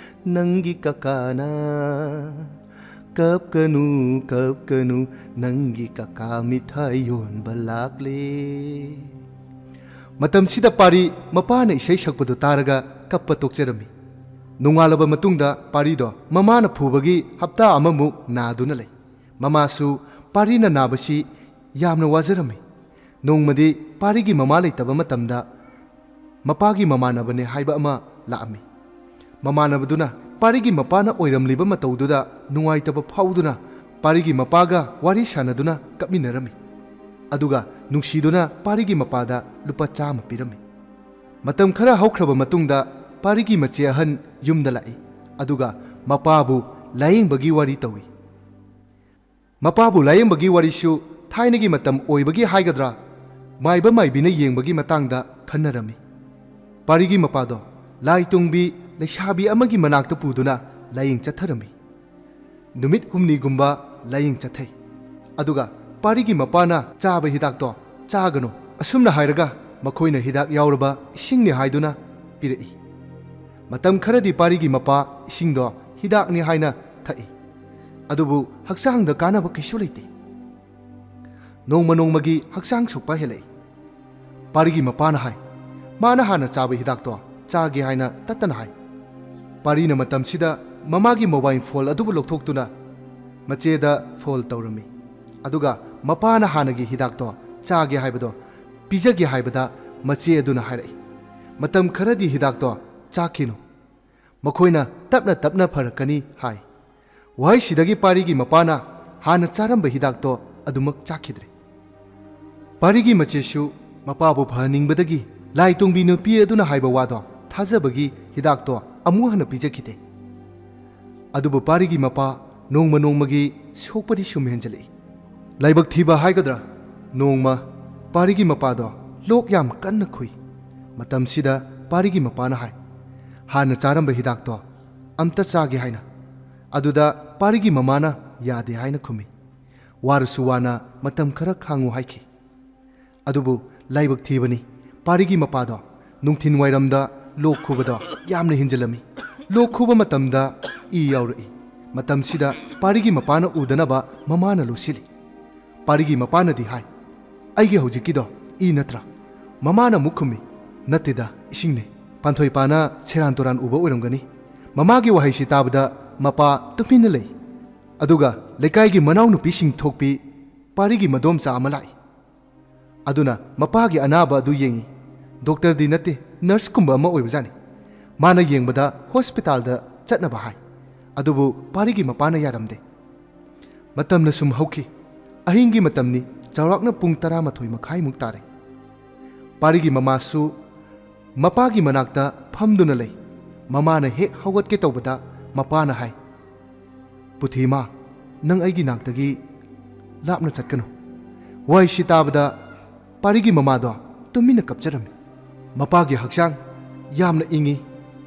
ꯅꯪꯒꯤ ꯀꯀꯥꯅ ꯀꯞꯀꯅꯨ, ꯀꯞꯀꯅꯨ, ꯅꯪꯒꯤ ꯀꯀꯥ ꯃꯤꯊꯥꯏ ꯌꯣꯟꯕ ꯂꯥꯛꯂꯦ꯫" ꯃꯇꯝꯁꯤꯗ ꯄꯥꯔꯤ ꯃꯄꯥꯅ ꯏꯁꯩ ꯁꯛꯄꯗꯨ ꯇꯥꯔꯒ ꯀꯞꯄ ꯇꯣꯛꯆꯔꯝꯃꯤ꯫ ꯅꯣꯡꯉꯥꯜꯂꯕ ꯃꯇꯨꯡꯗ ꯄꯥꯔꯤꯗꯣ ꯃꯃꯥꯅ ꯐꯨꯕꯒꯤ ꯍꯞꯇꯥ ꯑꯃꯃꯨꯛ ꯅꯥꯗꯨꯅ ꯂꯩ꯫ ꯃꯃꯥꯁꯨ ꯄꯥꯔꯤꯅ ꯅꯥꯕꯁꯤ ꯌꯥꯝꯅ ꯋꯥꯖꯔꯝꯃꯤ꯫ ꯅꯣꯡꯃꯗꯤ ꯄꯥꯔꯤꯒꯤ ꯃꯃꯥ ꯂꯩꯇꯕ ꯃꯇꯝꯗ ꯃꯄꯥꯒꯤ ꯃꯃꯥꯟꯅꯕꯅꯦ ꯍꯥꯏꯕ ꯑꯃ ꯂꯥꯛꯑꯝꯃꯤ꯫ ꯃꯃꯥꯟꯅꯕꯗꯨꯅ ꯄꯥꯔꯤꯒꯤ ꯃꯄꯥꯅ ꯑꯣꯏꯔꯝꯂꯤꯕ ꯃꯇꯧꯗꯨꯗ ꯅꯨꯡꯉꯥꯏꯇꯕ ꯐꯥꯎꯗꯨꯅ ꯄꯥꯔꯤꯒꯤ ꯃꯄꯥꯒ ꯋꯥꯔꯤ ꯁꯥꯟꯅꯗꯨꯅ ꯀꯞꯃꯤꯟꯅꯔꯝꯃꯤ꯫ ꯑꯗꯨꯒ ꯅꯨꯡꯁꯤꯗꯨꯅ ꯄꯥꯔꯤꯒꯤ ꯃꯄꯥꯗ ꯂꯨꯄꯥ ꯆꯥꯝꯃ ꯄꯤꯔꯝꯃꯤ꯫ ꯃꯇꯝ ꯈꯔ ꯍꯧꯈ꯭ꯔꯕ ꯃꯇꯨꯡꯗ ꯄꯥꯔꯤꯒꯤ ꯃꯆꯦ ꯑꯍꯟ ꯌꯨꯝꯗ ꯂꯥꯛꯏ꯫ ꯑꯗꯨꯒ ꯃꯄꯥꯕꯨ ꯂꯥꯌꯦꯡꯕꯒꯤ ꯋꯥꯔꯤ ꯇꯧꯏ꯫ ꯃꯄꯥꯕꯨ ꯂꯥꯌꯦꯡꯕꯒꯤ ꯋꯥꯔꯤꯁꯨ ꯊꯥꯏꯅꯒꯤ ꯃꯇꯝ ꯑꯣꯏꯕꯒꯤ ꯍꯥꯏꯒꯗ꯭ꯔꯥ, ꯃꯥꯏꯕ ꯃꯥꯏꯕꯤꯅ ꯌꯦꯡꯕꯒꯤ ꯃꯇꯥꯡꯗ ꯈꯟꯅꯔꯝꯃꯤ꯫ ꯄꯥꯔꯤꯒꯤ ꯃꯄꯥꯗꯣ ꯂꯥꯏ ꯇꯣꯡꯕꯤ ꯂꯩꯁꯥꯕꯤ ꯑꯃꯒꯤ ꯃꯅꯥꯛꯇ ꯄꯨꯗꯨꯅ ꯂꯥꯌꯦꯡ ꯆꯠꯊꯔꯝꯃꯤ꯫ ꯅꯨꯃꯤꯠ ꯍꯨꯝꯅꯤꯒꯨꯝꯕ ꯂꯥꯌꯦꯡ ꯆꯠꯊꯩ꯫ ꯑꯗꯨꯒ ꯄꯥꯔꯤꯒꯤ ꯃꯄꯥꯅ ꯆꯥꯕ ꯍꯤꯗꯥꯛꯇꯣ ꯆꯥꯒꯅꯨ, ꯑꯁꯨꯝꯅ ꯍꯥꯏꯔꯒ ꯃꯈꯣꯏꯅ ꯍꯤꯗꯥꯛ ꯌꯥꯎꯔꯕ ꯏꯁꯤꯡꯅꯤ ꯍꯥꯏꯗꯨꯅ ꯄꯤꯔꯛꯏ꯫ ꯃꯇꯝ ꯈꯔꯗꯤ ꯄꯥꯔꯤꯒꯤ ꯃꯄꯥ ꯏꯁꯤꯡꯗꯣ ꯍꯤꯗꯥꯛꯅꯤ ꯍꯥꯏꯅ ꯊꯛꯏ꯫ ꯑꯗꯨꯕꯨ ꯍꯛꯆꯥꯡꯗ ꯀꯥꯟꯅꯕ ꯀꯩꯁꯨ ꯂꯩꯇꯦ꯫ ꯅꯣꯡꯃ ꯅꯣꯡꯃꯒꯤ ꯍꯛꯆꯥꯡ ꯁꯣꯛꯄ ꯍꯦꯜꯂꯛꯏ꯫ ꯄꯥꯔꯤꯒꯤ ꯃꯄꯥꯅ ꯍꯥꯏ, ꯃꯥꯅ ꯍꯥꯟꯅ ꯆꯥꯕ ꯍꯤꯗꯥꯛꯇꯣ ꯆꯥꯒꯦ ꯍꯥꯏꯅ ꯇꯠꯇꯅ ꯍꯥꯏ꯫ ꯄꯥꯔꯤꯅ ꯃꯇꯝꯁꯤꯗ ꯃꯃꯥꯒꯤ ꯃꯣꯕꯥꯏꯜ ꯐꯣꯟ ꯑꯗꯨꯕꯨ ꯂꯧꯊꯣꯛꯇꯨꯅ ꯃꯆꯦꯗ ꯐꯣꯟ ꯇꯧꯔꯝꯃꯤ꯫ ꯑꯗꯨꯒ ꯃꯄꯥꯅ ꯍꯥꯟꯅꯒꯤ ꯍꯤꯗꯥꯛꯇꯣ ꯆꯥꯒꯦ ꯍꯥꯏꯕꯗꯣ ꯄꯤꯖꯒꯦ ꯍꯥꯏꯕꯗ ꯃꯆꯦ ꯑꯗꯨꯅ ꯍꯥꯏꯔꯛꯏ, "ꯃꯇꯝ ꯈꯔꯗꯤ ꯍꯤꯗꯥꯛꯇꯣ ꯆꯥꯈꯤꯅꯨ꯫ ꯃꯈꯣꯏꯅ ꯇꯞꯅ ꯇꯞꯅ ꯐꯔꯛꯀꯅꯤ" ꯍꯥꯏ꯫ ꯋꯥꯍꯩꯁꯤꯗꯒꯤ ꯄꯥꯔꯤꯒꯤ ꯃꯄꯥꯅ ꯍꯥꯟꯅ ꯆꯥꯔꯝꯕ ꯍꯤꯗꯥꯛꯇꯣ ꯑꯗꯨꯃꯛ ꯆꯥꯈꯤꯗ꯭ꯔꯦ꯫ ꯄꯥꯔꯤꯒꯤ ꯃꯆꯦꯁꯨ ꯃꯄꯥꯕꯨ ꯐꯍꯟꯅꯤꯡꯕꯗꯒꯤ ꯂꯥꯏ ꯇꯣꯡꯕꯤ ꯅꯨꯄꯤ ꯑꯗꯨꯅ ꯍꯥꯏꯕ ꯋꯥꯗꯣ ꯊꯥꯖꯕꯒꯤ ꯍꯤꯗꯥꯛꯇꯣ ꯑꯃꯨꯛ ꯍꯟꯅ ꯄꯤꯖꯈꯤꯗꯦ꯫ ꯑꯗꯨꯕꯨ ꯄꯥꯔꯤꯒꯤ ꯃꯄꯥ ꯅꯣꯡꯃ ꯅꯣꯡꯃꯒꯤ ꯁꯣꯛꯄꯗꯤ ꯁꯨꯝ ꯍꯦꯟꯖꯜꯂꯛꯏ꯫ ꯂꯥꯏꯕꯛ ꯊꯤꯕ ꯍꯥꯏꯒꯗ꯭ꯔꯥ, ꯅꯣꯡꯃ ꯄꯥꯔꯤꯒꯤ ꯃꯄꯥꯗꯣ ꯂꯣꯛ ꯌꯥꯝ ꯀꯟꯅ ꯈꯨꯏ꯫ ꯃꯇꯝꯁꯤꯗ ꯄꯥꯔꯤꯒꯤ ꯃꯄꯥꯅ ꯍꯥꯏ, "ꯍꯥꯟꯅ ꯆꯥꯔꯝꯕ ꯍꯤꯗꯥꯛꯇꯣ ꯑꯝꯇ ꯆꯥꯒꯦ" ꯍꯥꯏꯅ꯫ ꯑꯗꯨꯗ ꯄꯥꯔꯤꯒꯤ ꯃꯃꯥꯅ "ꯌꯥꯗꯦ" ꯍꯥꯏꯅ ꯈꯨꯝꯃꯤ꯫ "ꯋꯥꯔꯁꯨ ꯋꯥꯅ ꯃꯇꯝ ꯈꯔ ꯈꯥꯡꯉꯨ" ꯍꯥꯏꯈꯤ꯫ ꯑꯗꯨꯕꯨ ꯂꯥꯏꯕꯛ ꯊꯤꯕꯅꯤ, ꯄꯥꯔꯤꯒꯤ ꯃꯄꯥꯗꯣ ꯅꯨꯡꯊꯤꯟ ꯋꯥꯏꯔꯝꯗ ꯂꯣꯛ ꯈꯨꯕꯗꯣ ꯌꯥꯝꯅ ꯍꯦꯟꯖꯤꯜꯂꯝꯃꯤ꯫ ꯂꯣꯛ ꯈꯨꯕ ꯃꯇꯝꯗ ꯏ ꯌꯥꯎꯔꯛꯏ꯫ ꯃꯇꯝꯁꯤꯗ ꯄꯥꯔꯤꯒꯤ ꯃꯄꯥꯅ ꯎꯗꯅꯕ ꯃꯃꯥꯅ ꯂꯣꯠꯁꯤꯜꯂꯤ꯫ ꯄꯥꯔꯤꯒꯤ ꯃꯄꯥꯅꯗꯤ ꯍꯥꯏ, "ꯑꯩꯒꯤ ꯍꯧꯖꯤꯛꯀꯤꯗꯣ ꯏ ꯅꯠꯇ꯭ꯔꯥ?" ꯃꯃꯥꯅ ꯑꯃꯨꯛ ꯈꯨꯝꯃꯤ, "ꯅꯠꯇꯦꯗ, ꯏꯁꯤꯡꯅꯦ꯫ ꯄꯥꯟꯊꯣꯏꯄꯥꯅ ꯁꯦꯔꯥꯟ ꯇꯨꯔꯥꯟ ꯎꯕ ꯑꯣꯏꯔꯝꯒꯅꯤ꯫ ꯃꯃꯥꯒꯤ ꯋꯥꯍꯩꯁꯤ ꯇꯥꯕꯗ ꯃꯄꯥ ꯇꯨꯃꯤꯟꯅ ꯂꯩ꯫ ꯑꯗꯨꯒ ꯂꯩꯀꯥꯏꯒꯤ ꯃꯅꯥꯎꯅꯨꯄꯤꯁꯤꯡ ꯊꯣꯛꯄꯤ ꯄꯥꯔꯤꯒꯤ ꯃꯗꯣꯝꯆꯥ ꯑꯃ ꯂꯥꯛꯏ꯫ ꯑꯗꯨꯅ ꯃꯄꯥꯒꯤ ꯑꯅꯥꯕ ꯑꯗꯨ ꯌꯦꯡꯏ꯫ ꯗꯣꯛꯇꯔꯗꯤ ꯅꯠꯇꯦ, ꯅꯔꯁꯀꯨꯝꯕ ꯑꯃ ꯑꯣꯏꯕꯖꯥꯠꯅꯤ꯫ ꯃꯥꯅ ꯌꯦꯡꯕꯗ ꯍꯣꯁꯄꯤꯇꯥꯜꯗ ꯆꯠꯅꯕ ꯍꯥꯏ꯫ ꯑꯗꯨꯕꯨ ꯄꯥꯔꯤꯒꯤ ꯃꯄꯥꯅ ꯌꯥꯔꯝꯗꯦ꯫ ꯃꯇꯝꯅ ꯁꯨꯝ ꯍꯧꯈꯤ꯫ ꯑꯍꯤꯡꯒꯤ ꯃꯇꯝꯅꯤ, ꯆꯥꯎꯔꯥꯛꯅ ꯄꯨꯡ ꯇꯔꯥꯃꯥꯊꯣꯏ ꯃꯈꯥꯏꯃꯨꯛ ꯇꯥꯔꯦ꯫ ꯄꯥꯔꯤꯒꯤ ꯃꯃꯥꯁꯨ ꯃꯄꯥꯒꯤ ꯃꯅꯥꯛꯇ ꯐꯝꯗꯨꯅ ꯂꯩ꯫ ꯃꯃꯥꯅ ꯍꯦꯛ ꯍꯧꯒꯠꯀꯦ ꯇꯧꯕꯗ ꯃꯄꯥꯅ ꯍꯥꯏ, "ꯄꯨꯊꯤꯃꯥ, ꯅꯪ ꯑꯩꯒꯤ ꯅꯥꯛꯇꯒꯤ ꯂꯥꯞꯅ ꯆꯠꯀꯅꯨ꯫" ꯋꯥꯍꯩꯁꯤ ꯇꯥꯕꯗ ꯄꯥꯔꯤꯒꯤ ꯃꯃꯥꯗꯣ ꯇꯨꯃꯤꯟꯅ ꯀꯞꯆꯔꯝꯃꯤ꯫ ꯃꯄꯥꯒꯤ ꯍꯛꯆꯥꯡ ꯌꯥꯝꯅ ꯏꯪꯉꯤ꯫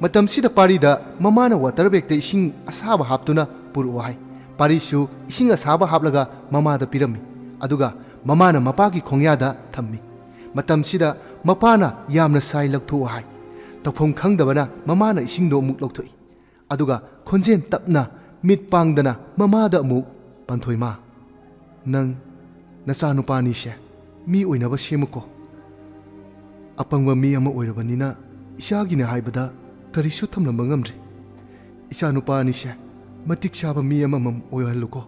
ꯃꯇꯝꯁꯤꯗ ꯄꯥꯔꯤꯗ ꯃꯃꯥꯅ ꯋꯥꯇꯔ ꯕꯦꯒꯇ ꯏꯁꯤꯡ ꯑꯁꯥꯕ ꯍꯥꯞꯇꯨꯅ ꯄꯨꯔꯛꯑꯣ ꯍꯥꯏ꯫ ꯄꯥꯔꯤꯁꯨ ꯏꯁꯤꯡ ꯑꯁꯥꯕ ꯍꯥꯞꯂꯒ ꯃꯃꯥꯗ ꯄꯤꯔꯝꯃꯤ꯫ ꯑꯗꯨꯒ ꯃꯃꯥꯅ ꯃꯄꯥꯒꯤ ꯈꯣꯡꯌꯥꯗ ꯊꯝꯃꯤ꯫ ꯃꯇꯝꯁꯤꯗ ꯃꯄꯥꯅ ꯌꯥꯝꯅ ꯁꯥꯏ, ꯂꯧꯊꯣꯛꯑꯣ ꯍꯥꯏ꯫ ꯇꯧꯐꯝ ꯈꯪꯗꯕꯅ ꯃꯃꯥꯅ ꯏꯁꯤꯡꯗꯣ ꯑꯃꯨꯛ ꯂꯧꯊꯣꯛꯏ꯫ ꯑꯗꯨꯒ ꯈꯣꯟꯖꯦꯜ ꯇꯞꯅ, ꯃꯤꯠ ꯄꯥꯡꯗꯅ ꯃꯃꯥꯗ ꯑꯃꯨꯛ, "ꯄꯥꯟꯊꯣꯏꯃꯥ, ꯅꯪ ꯅꯆꯥꯅꯨꯄꯥ ꯑꯅꯤꯁꯦ ꯃꯤ ꯑꯣꯏꯅꯕ ꯁꯦꯝꯃꯨꯀꯣ꯫ ꯑꯄꯪꯕ ꯃꯤ ꯑꯃ ꯑꯣꯏꯔꯕꯅꯤꯅ ꯏꯆꯥꯒꯤꯅꯦ ꯍꯥꯏꯕꯗ ꯀꯔꯤꯁꯨ ꯊꯝꯂꯝꯕ ꯉꯝꯗ꯭ꯔꯦ꯫ ꯏꯆꯥꯅꯨꯄꯥ ꯑꯅꯤꯁꯦ ꯃꯇꯤꯛ ꯆꯥꯕ ꯃꯤ ꯑꯃꯃꯝ ꯑꯣꯏꯍꯜꯂꯨꯀꯣ꯫"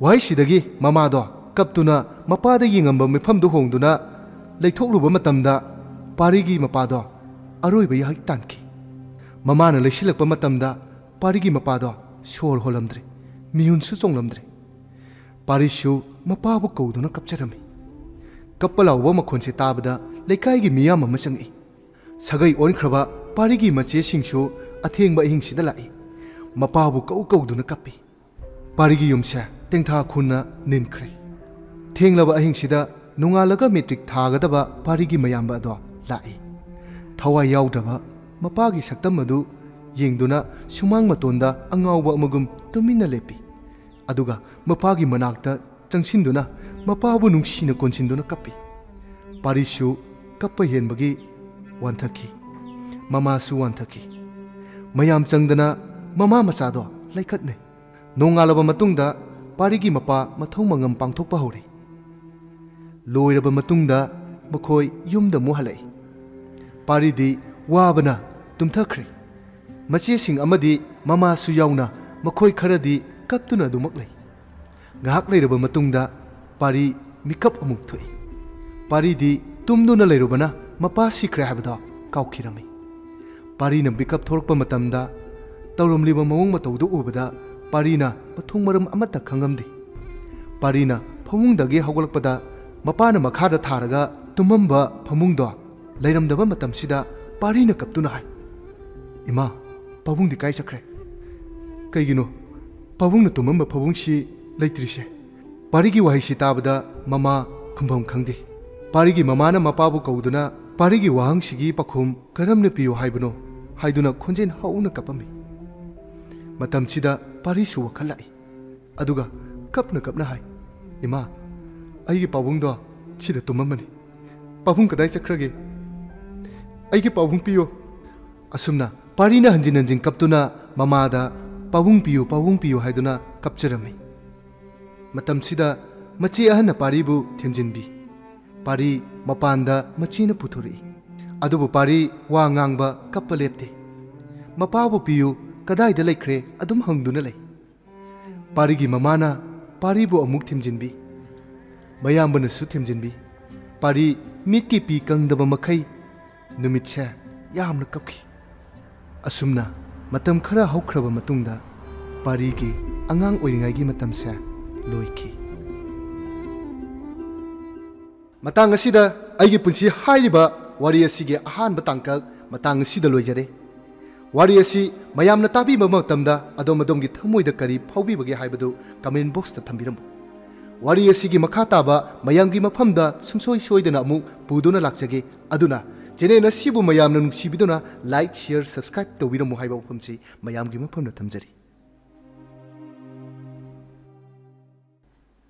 ꯋꯥꯍꯩꯁꯤꯗꯒꯤ ꯃꯃꯥꯗꯣ ꯀꯞꯇꯨꯅ ꯃꯄꯥꯗ ꯌꯦꯡꯉꯝꯕ ꯃꯤꯐꯝꯗꯨ ꯍꯣꯡꯗꯨꯅ ꯂꯩꯊꯣꯛꯂꯨꯕ ꯃꯇꯝꯗ ꯄꯥꯔꯤꯒꯤ ꯃꯄꯥꯗꯣ ꯑꯔꯣꯏꯕ ꯌꯥꯍꯤꯛ ꯇꯥꯟꯈꯤ꯫ ꯃꯃꯥꯅ ꯂꯩꯁꯤꯜꯂꯛꯄ ꯃꯇꯝꯗ ꯄꯥꯔꯤꯒꯤ ꯃꯄꯥꯗꯣ ꯁꯣꯔ ꯍꯣꯜꯂꯝꯗ꯭ꯔꯦ, ꯃꯤꯍꯨꯟꯁꯨ ꯆꯣꯡꯂꯝꯗ꯭ꯔꯦ꯫ ꯄꯥꯔꯤꯁꯨ ꯃꯄꯥꯕꯨ ꯀꯧꯗꯨꯅ ꯀꯞꯆꯔꯝꯃꯤ꯫ ꯀꯞꯄ ꯂꯥꯎꯕ ꯃꯈꯣꯟꯁꯦ ꯇꯥꯕꯗ ꯂꯩꯀꯥꯏꯒꯤ ꯃꯤꯌꯥꯝ ꯑꯃ ꯆꯪꯉꯛꯏ꯫ ꯁꯥꯒꯩ ꯑꯣꯟꯈ꯭ꯔꯕ ꯄꯥꯔꯤꯒꯤ ꯃꯆꯦꯁꯤꯡꯁꯨ ꯑꯊꯦꯡꯕ ꯑꯍꯤꯡꯁꯤꯗ ꯂꯥꯛꯏ꯫ ꯃꯄꯥꯕꯨ ꯀꯧ ꯀꯧꯗꯨꯅ ꯀꯞꯄꯤ꯫ ꯄꯥꯔꯤꯒꯤ ꯌꯨꯝꯁꯦ ꯇꯦꯡꯊꯥ ꯈꯨꯟꯅ ꯅꯤꯟꯈ꯭ꯔꯦ꯫ ꯊꯦꯡꯂꯕ ꯑꯍꯤꯡꯁꯤꯗ ꯅꯣꯡꯉꯥꯜꯂꯒ ꯃꯦꯇ꯭ꯔꯤꯛ ꯊꯥꯒꯗꯕ ꯄꯥꯔꯤꯒꯤ ꯃꯌꯥꯝꯕ ꯑꯗꯣ ꯂꯥꯛꯏ꯫ ꯊꯋꯥꯏ ꯌꯥꯎꯗ꯭ꯔꯕ ꯃꯄꯥꯒꯤ ꯁꯛꯇꯝ ꯑꯗꯨ ꯌꯦꯡꯗꯨꯅ ꯁꯨꯃꯥꯡ ꯃꯇꯣꯟꯗ ꯑꯉꯥꯎꯕ ꯑꯃꯒꯨꯝ ꯇꯨꯃꯤꯟꯅ ꯂꯦꯞꯄꯤ꯫ ꯑꯗꯨꯒ ꯃꯄꯥꯒꯤ ꯃꯅꯥꯛꯇ ꯆꯪꯁꯤꯟꯗꯨꯅ ꯃꯄꯥꯕꯨ ꯅꯨꯡꯁꯤꯅ ꯀꯣꯟꯁꯤꯟꯗꯨꯅ ꯀꯞꯄꯤ꯫ ꯄꯥꯔꯤꯁꯨ ꯀꯞꯄ ꯍꯦꯟꯕꯒꯤ ꯋꯥꯟꯊꯈꯤ꯫ ꯃꯃꯥꯁꯨ ꯋꯥꯟꯊꯈꯤ꯫ ꯃꯌꯥꯝ ꯆꯪꯗꯅ ꯃꯃꯥ ꯃꯆꯥꯗꯣ ꯂꯩꯈꯠꯅꯩ꯫ ꯅꯣꯡꯉꯥꯜꯂꯕ ꯃꯇꯨꯡꯗ ꯄꯥꯔꯤꯒꯤ ꯃꯄꯥ ꯃꯊꯧ ꯃꯉꯝ ꯄꯥꯡꯊꯣꯛꯄ ꯍꯧꯔꯦ꯫ ꯂꯣꯏꯔꯕ ꯃꯇꯨꯡꯗ ꯃꯈꯣꯏ ꯌꯨꯝꯗ ꯑꯃꯨꯛ ꯍꯜꯂꯛꯏ꯫ ꯄꯥꯔꯤꯗꯤ ꯋꯥꯕꯅ ꯇꯨꯝꯊꯈ꯭ꯔꯦ꯫ ꯃꯆꯦꯁꯤꯡ ꯑꯃꯗꯤ ꯃꯃꯥꯁꯨ ꯌꯥꯎꯅ ꯃꯈꯣꯏ ꯈꯔꯗꯤ ꯀꯞꯇꯨꯅ ꯑꯗꯨꯃꯛ ꯂꯩ꯫ ꯉꯥꯏꯍꯥꯛ ꯂꯩꯔꯕ ꯃꯇꯨꯡꯗ ꯄꯥꯔꯤ ꯃꯤꯀꯞ ꯑꯃꯨꯛ ꯊꯣꯛꯏ꯫ ꯄꯥꯔꯤꯗꯤ ꯇꯨꯝꯗꯨꯅ ꯂꯩꯔꯨꯕꯅ ꯃꯄꯥ ꯁꯤꯈ꯭ꯔꯦ ꯍꯥꯏꯕꯗꯣ ꯀꯥꯎꯈꯤꯔꯝꯃꯤ꯫ ꯄꯥꯔꯤꯅ ꯃꯤꯀꯞ ꯊꯣꯔꯛꯄ ꯃꯇꯝꯗ ꯇꯧꯔꯝꯂꯤꯕ ꯃꯑꯣꯡ ꯃꯇꯧꯗꯨ ꯎꯕꯗ ꯄꯥꯔꯤꯅ ꯃꯊꯣꯡ ꯃꯔꯝ ꯑꯃꯠꯇ ꯈꯪꯉꯝꯗꯦ꯫ ꯄꯥꯔꯤꯅ ꯐꯃꯨꯡꯗꯒꯤ ꯍꯧꯒꯠꯂꯛꯄꯗ ꯃꯄꯥꯅ ꯃꯈꯥꯗ ꯊꯥꯔꯒ ꯇꯨꯝꯃꯝꯕ ꯐꯃꯨꯡꯗꯣ ꯂꯩꯔꯝꯗꯕ ꯃꯇꯝꯁꯤꯗ ꯄꯥꯔꯤꯅ ꯀꯞꯇꯨꯅ ꯍꯥꯏ, "ꯏꯃꯥ, ꯄꯥꯕꯨꯡꯗꯤ ꯀꯥꯏ ꯆꯠꯈ꯭ꯔꯦ? ꯀꯩꯒꯤꯅꯣ ꯄꯥꯕꯨꯡꯅ ꯇꯨꯝꯃꯝꯕ ꯐꯃꯨꯡꯁꯤ ꯂꯩꯇ꯭ꯔꯤꯁꯦ?" ꯄꯥꯔꯤꯒꯤ ꯋꯥꯍꯩꯁꯤ ꯇꯥꯕꯗ ꯃꯃꯥ ꯈꯨꯝꯐꯝ ꯈꯪꯗꯦ꯫ ꯄꯥꯔꯤꯒꯤ ꯃꯃꯥꯅ ꯃꯄꯥꯕꯨ ꯀꯧꯗꯨꯅ ꯄꯥꯔꯤꯒꯤ ꯋꯥꯍꯪꯁꯤꯒꯤ ꯄꯥꯎꯈꯨꯝ ꯀꯔꯝꯅ ꯄꯤꯌꯨ ꯍꯥꯏꯕꯅꯣ ꯍꯥꯏꯗꯨꯅ ꯈꯣꯟꯖꯦꯜ ꯍꯧꯅ ꯀꯞꯄꯝꯃꯤ꯫ ꯃꯇꯝꯁꯤꯗ ꯄꯥꯔꯤꯁꯨ ꯋꯥꯈꯜ ꯂꯥꯛꯏ꯫ ꯑꯗꯨꯒ ꯀꯞꯅ ꯀꯞꯅ ꯍꯥꯏ, "ꯏꯃꯥ, ꯑꯩꯒꯤ ꯄꯥꯕꯨꯡꯗꯣ ꯁꯤꯗ ꯇꯨꯝꯃꯝꯕꯅꯤ꯫ ꯄꯥꯕꯨꯡ ꯀꯗꯥꯏ ꯆꯠꯈ꯭ꯔꯒꯦ? ꯑꯩꯒꯤ ꯄꯥꯕꯨꯡ ꯄꯤꯌꯣ꯫" ꯑꯁꯨꯝꯅ ꯄꯥꯔꯤꯅ ꯍꯟꯖꯤꯟ ꯍꯟꯖꯤꯟ ꯀꯞꯇꯨꯅ ꯃꯃꯥꯗ "ꯄꯥꯕꯨꯡ ꯄꯤꯌꯨ, ꯄꯥꯕꯨꯡ ꯄꯤꯌꯨ" ꯍꯥꯏꯗꯨꯅ ꯀꯞꯆꯔꯝꯃꯤ꯫ ꯃꯇꯝꯁꯤꯗ ꯃꯆꯦ ꯑꯍꯟꯅ ꯄꯥꯔꯤꯕꯨ ꯊꯦꯝꯖꯤꯟꯕꯤ꯫ ꯄꯥꯔꯤ ꯃꯄꯥꯟꯗ ꯃꯆꯦꯅ ꯄꯨꯊꯣꯔꯛꯏ꯫ ꯑꯗꯨꯕꯨ ꯄꯥꯔꯤ ꯋꯥ ꯉꯥꯡꯕ, ꯀꯞꯄ ꯂꯦꯞꯇꯦ꯫ "ꯃꯄꯥꯕꯨ ꯄꯤꯌꯨ, ꯀꯗꯥꯏꯗ ꯂꯩꯈ꯭ꯔꯦ?" ꯑꯗꯨꯝ ꯍꯪꯗꯨꯅ ꯂꯩ꯫ ꯄꯥꯔꯤꯒꯤ ꯃꯃꯥꯅ ꯄꯥꯔꯤꯕꯨ ꯑꯃꯨꯛ ꯊꯦꯝꯖꯤꯟꯕꯤ꯫ ꯃꯌꯥꯝꯕꯅꯁꯨ ꯊꯦꯝꯖꯤꯟꯕꯤ꯫ ꯄꯥꯔꯤ ꯃꯤꯠꯀꯤ ꯄꯤ ꯀꯪꯗꯕ ꯃꯈꯩ ꯅꯨꯃꯤꯠꯁꯦ ꯌꯥꯝꯅ ꯀꯞꯈꯤ꯫ ꯑꯁꯨꯝꯅ ꯃꯇꯝ ꯈꯔ ꯍꯧꯈ꯭ꯔꯕ ꯃꯇꯨꯡꯗ ꯄꯥꯔꯤꯒꯤ ꯑꯉꯥꯡ ꯑꯣꯏꯔꯤꯉꯩꯒꯤ ꯃꯇꯝꯁꯦ ꯂꯣꯏꯈꯤ꯫ ꯃꯇꯥꯡ ꯑꯁꯤꯗ ꯑꯩꯒꯤ ꯄꯨꯟꯁꯤ ꯍꯥꯏꯔꯤꯕ ꯋꯥꯔꯤ ꯑꯁꯤꯒꯤ ꯑꯍꯥꯟꯕ ꯇꯥꯡꯀꯛ ꯃꯇꯥꯡ ꯑꯁꯤꯗ ꯂꯣꯏꯖꯔꯦ꯫ ꯋꯥꯔꯤ ꯑꯁꯤ ꯃꯌꯥꯝꯅ ꯇꯥꯕꯤꯕ ꯃꯇꯝꯗ ꯑꯗꯣꯝ ꯑꯗꯣꯝꯒꯤ ꯊꯃꯣꯏꯗ ꯀꯔꯤ ꯐꯥꯎꯕꯤꯕꯒꯦ ꯍꯥꯏꯕꯗꯨ comment boxꯇ ꯊꯝꯕꯤꯔꯝꯃꯨ꯫ ꯋꯥꯔꯤ ꯑꯁꯤꯒꯤ ꯃꯈꯥ ꯇꯥꯕ ꯃꯌꯥꯝꯒꯤ ꯃꯐꯝꯗ ꯁꯨꯡꯁꯣꯏ ꯁꯣꯏꯗꯅ ꯑꯃꯨꯛ ꯄꯨꯗꯨꯅ ꯂꯥꯛꯆꯒꯦ꯫ ꯑꯗꯨꯅ channel ꯑꯁꯤꯕꯨ ꯃꯌꯥꯝꯅ ꯅꯨꯡꯁꯤꯕꯤꯗꯨꯅ like, share, subscribe ꯇꯧꯕꯤꯔꯝꯃꯨ ꯍꯥꯏꯕ ꯋꯥꯐꯝꯁꯤ ꯃꯌꯥꯝꯒꯤ ꯃꯐꯝꯗ ꯊꯝꯖꯔꯤ꯫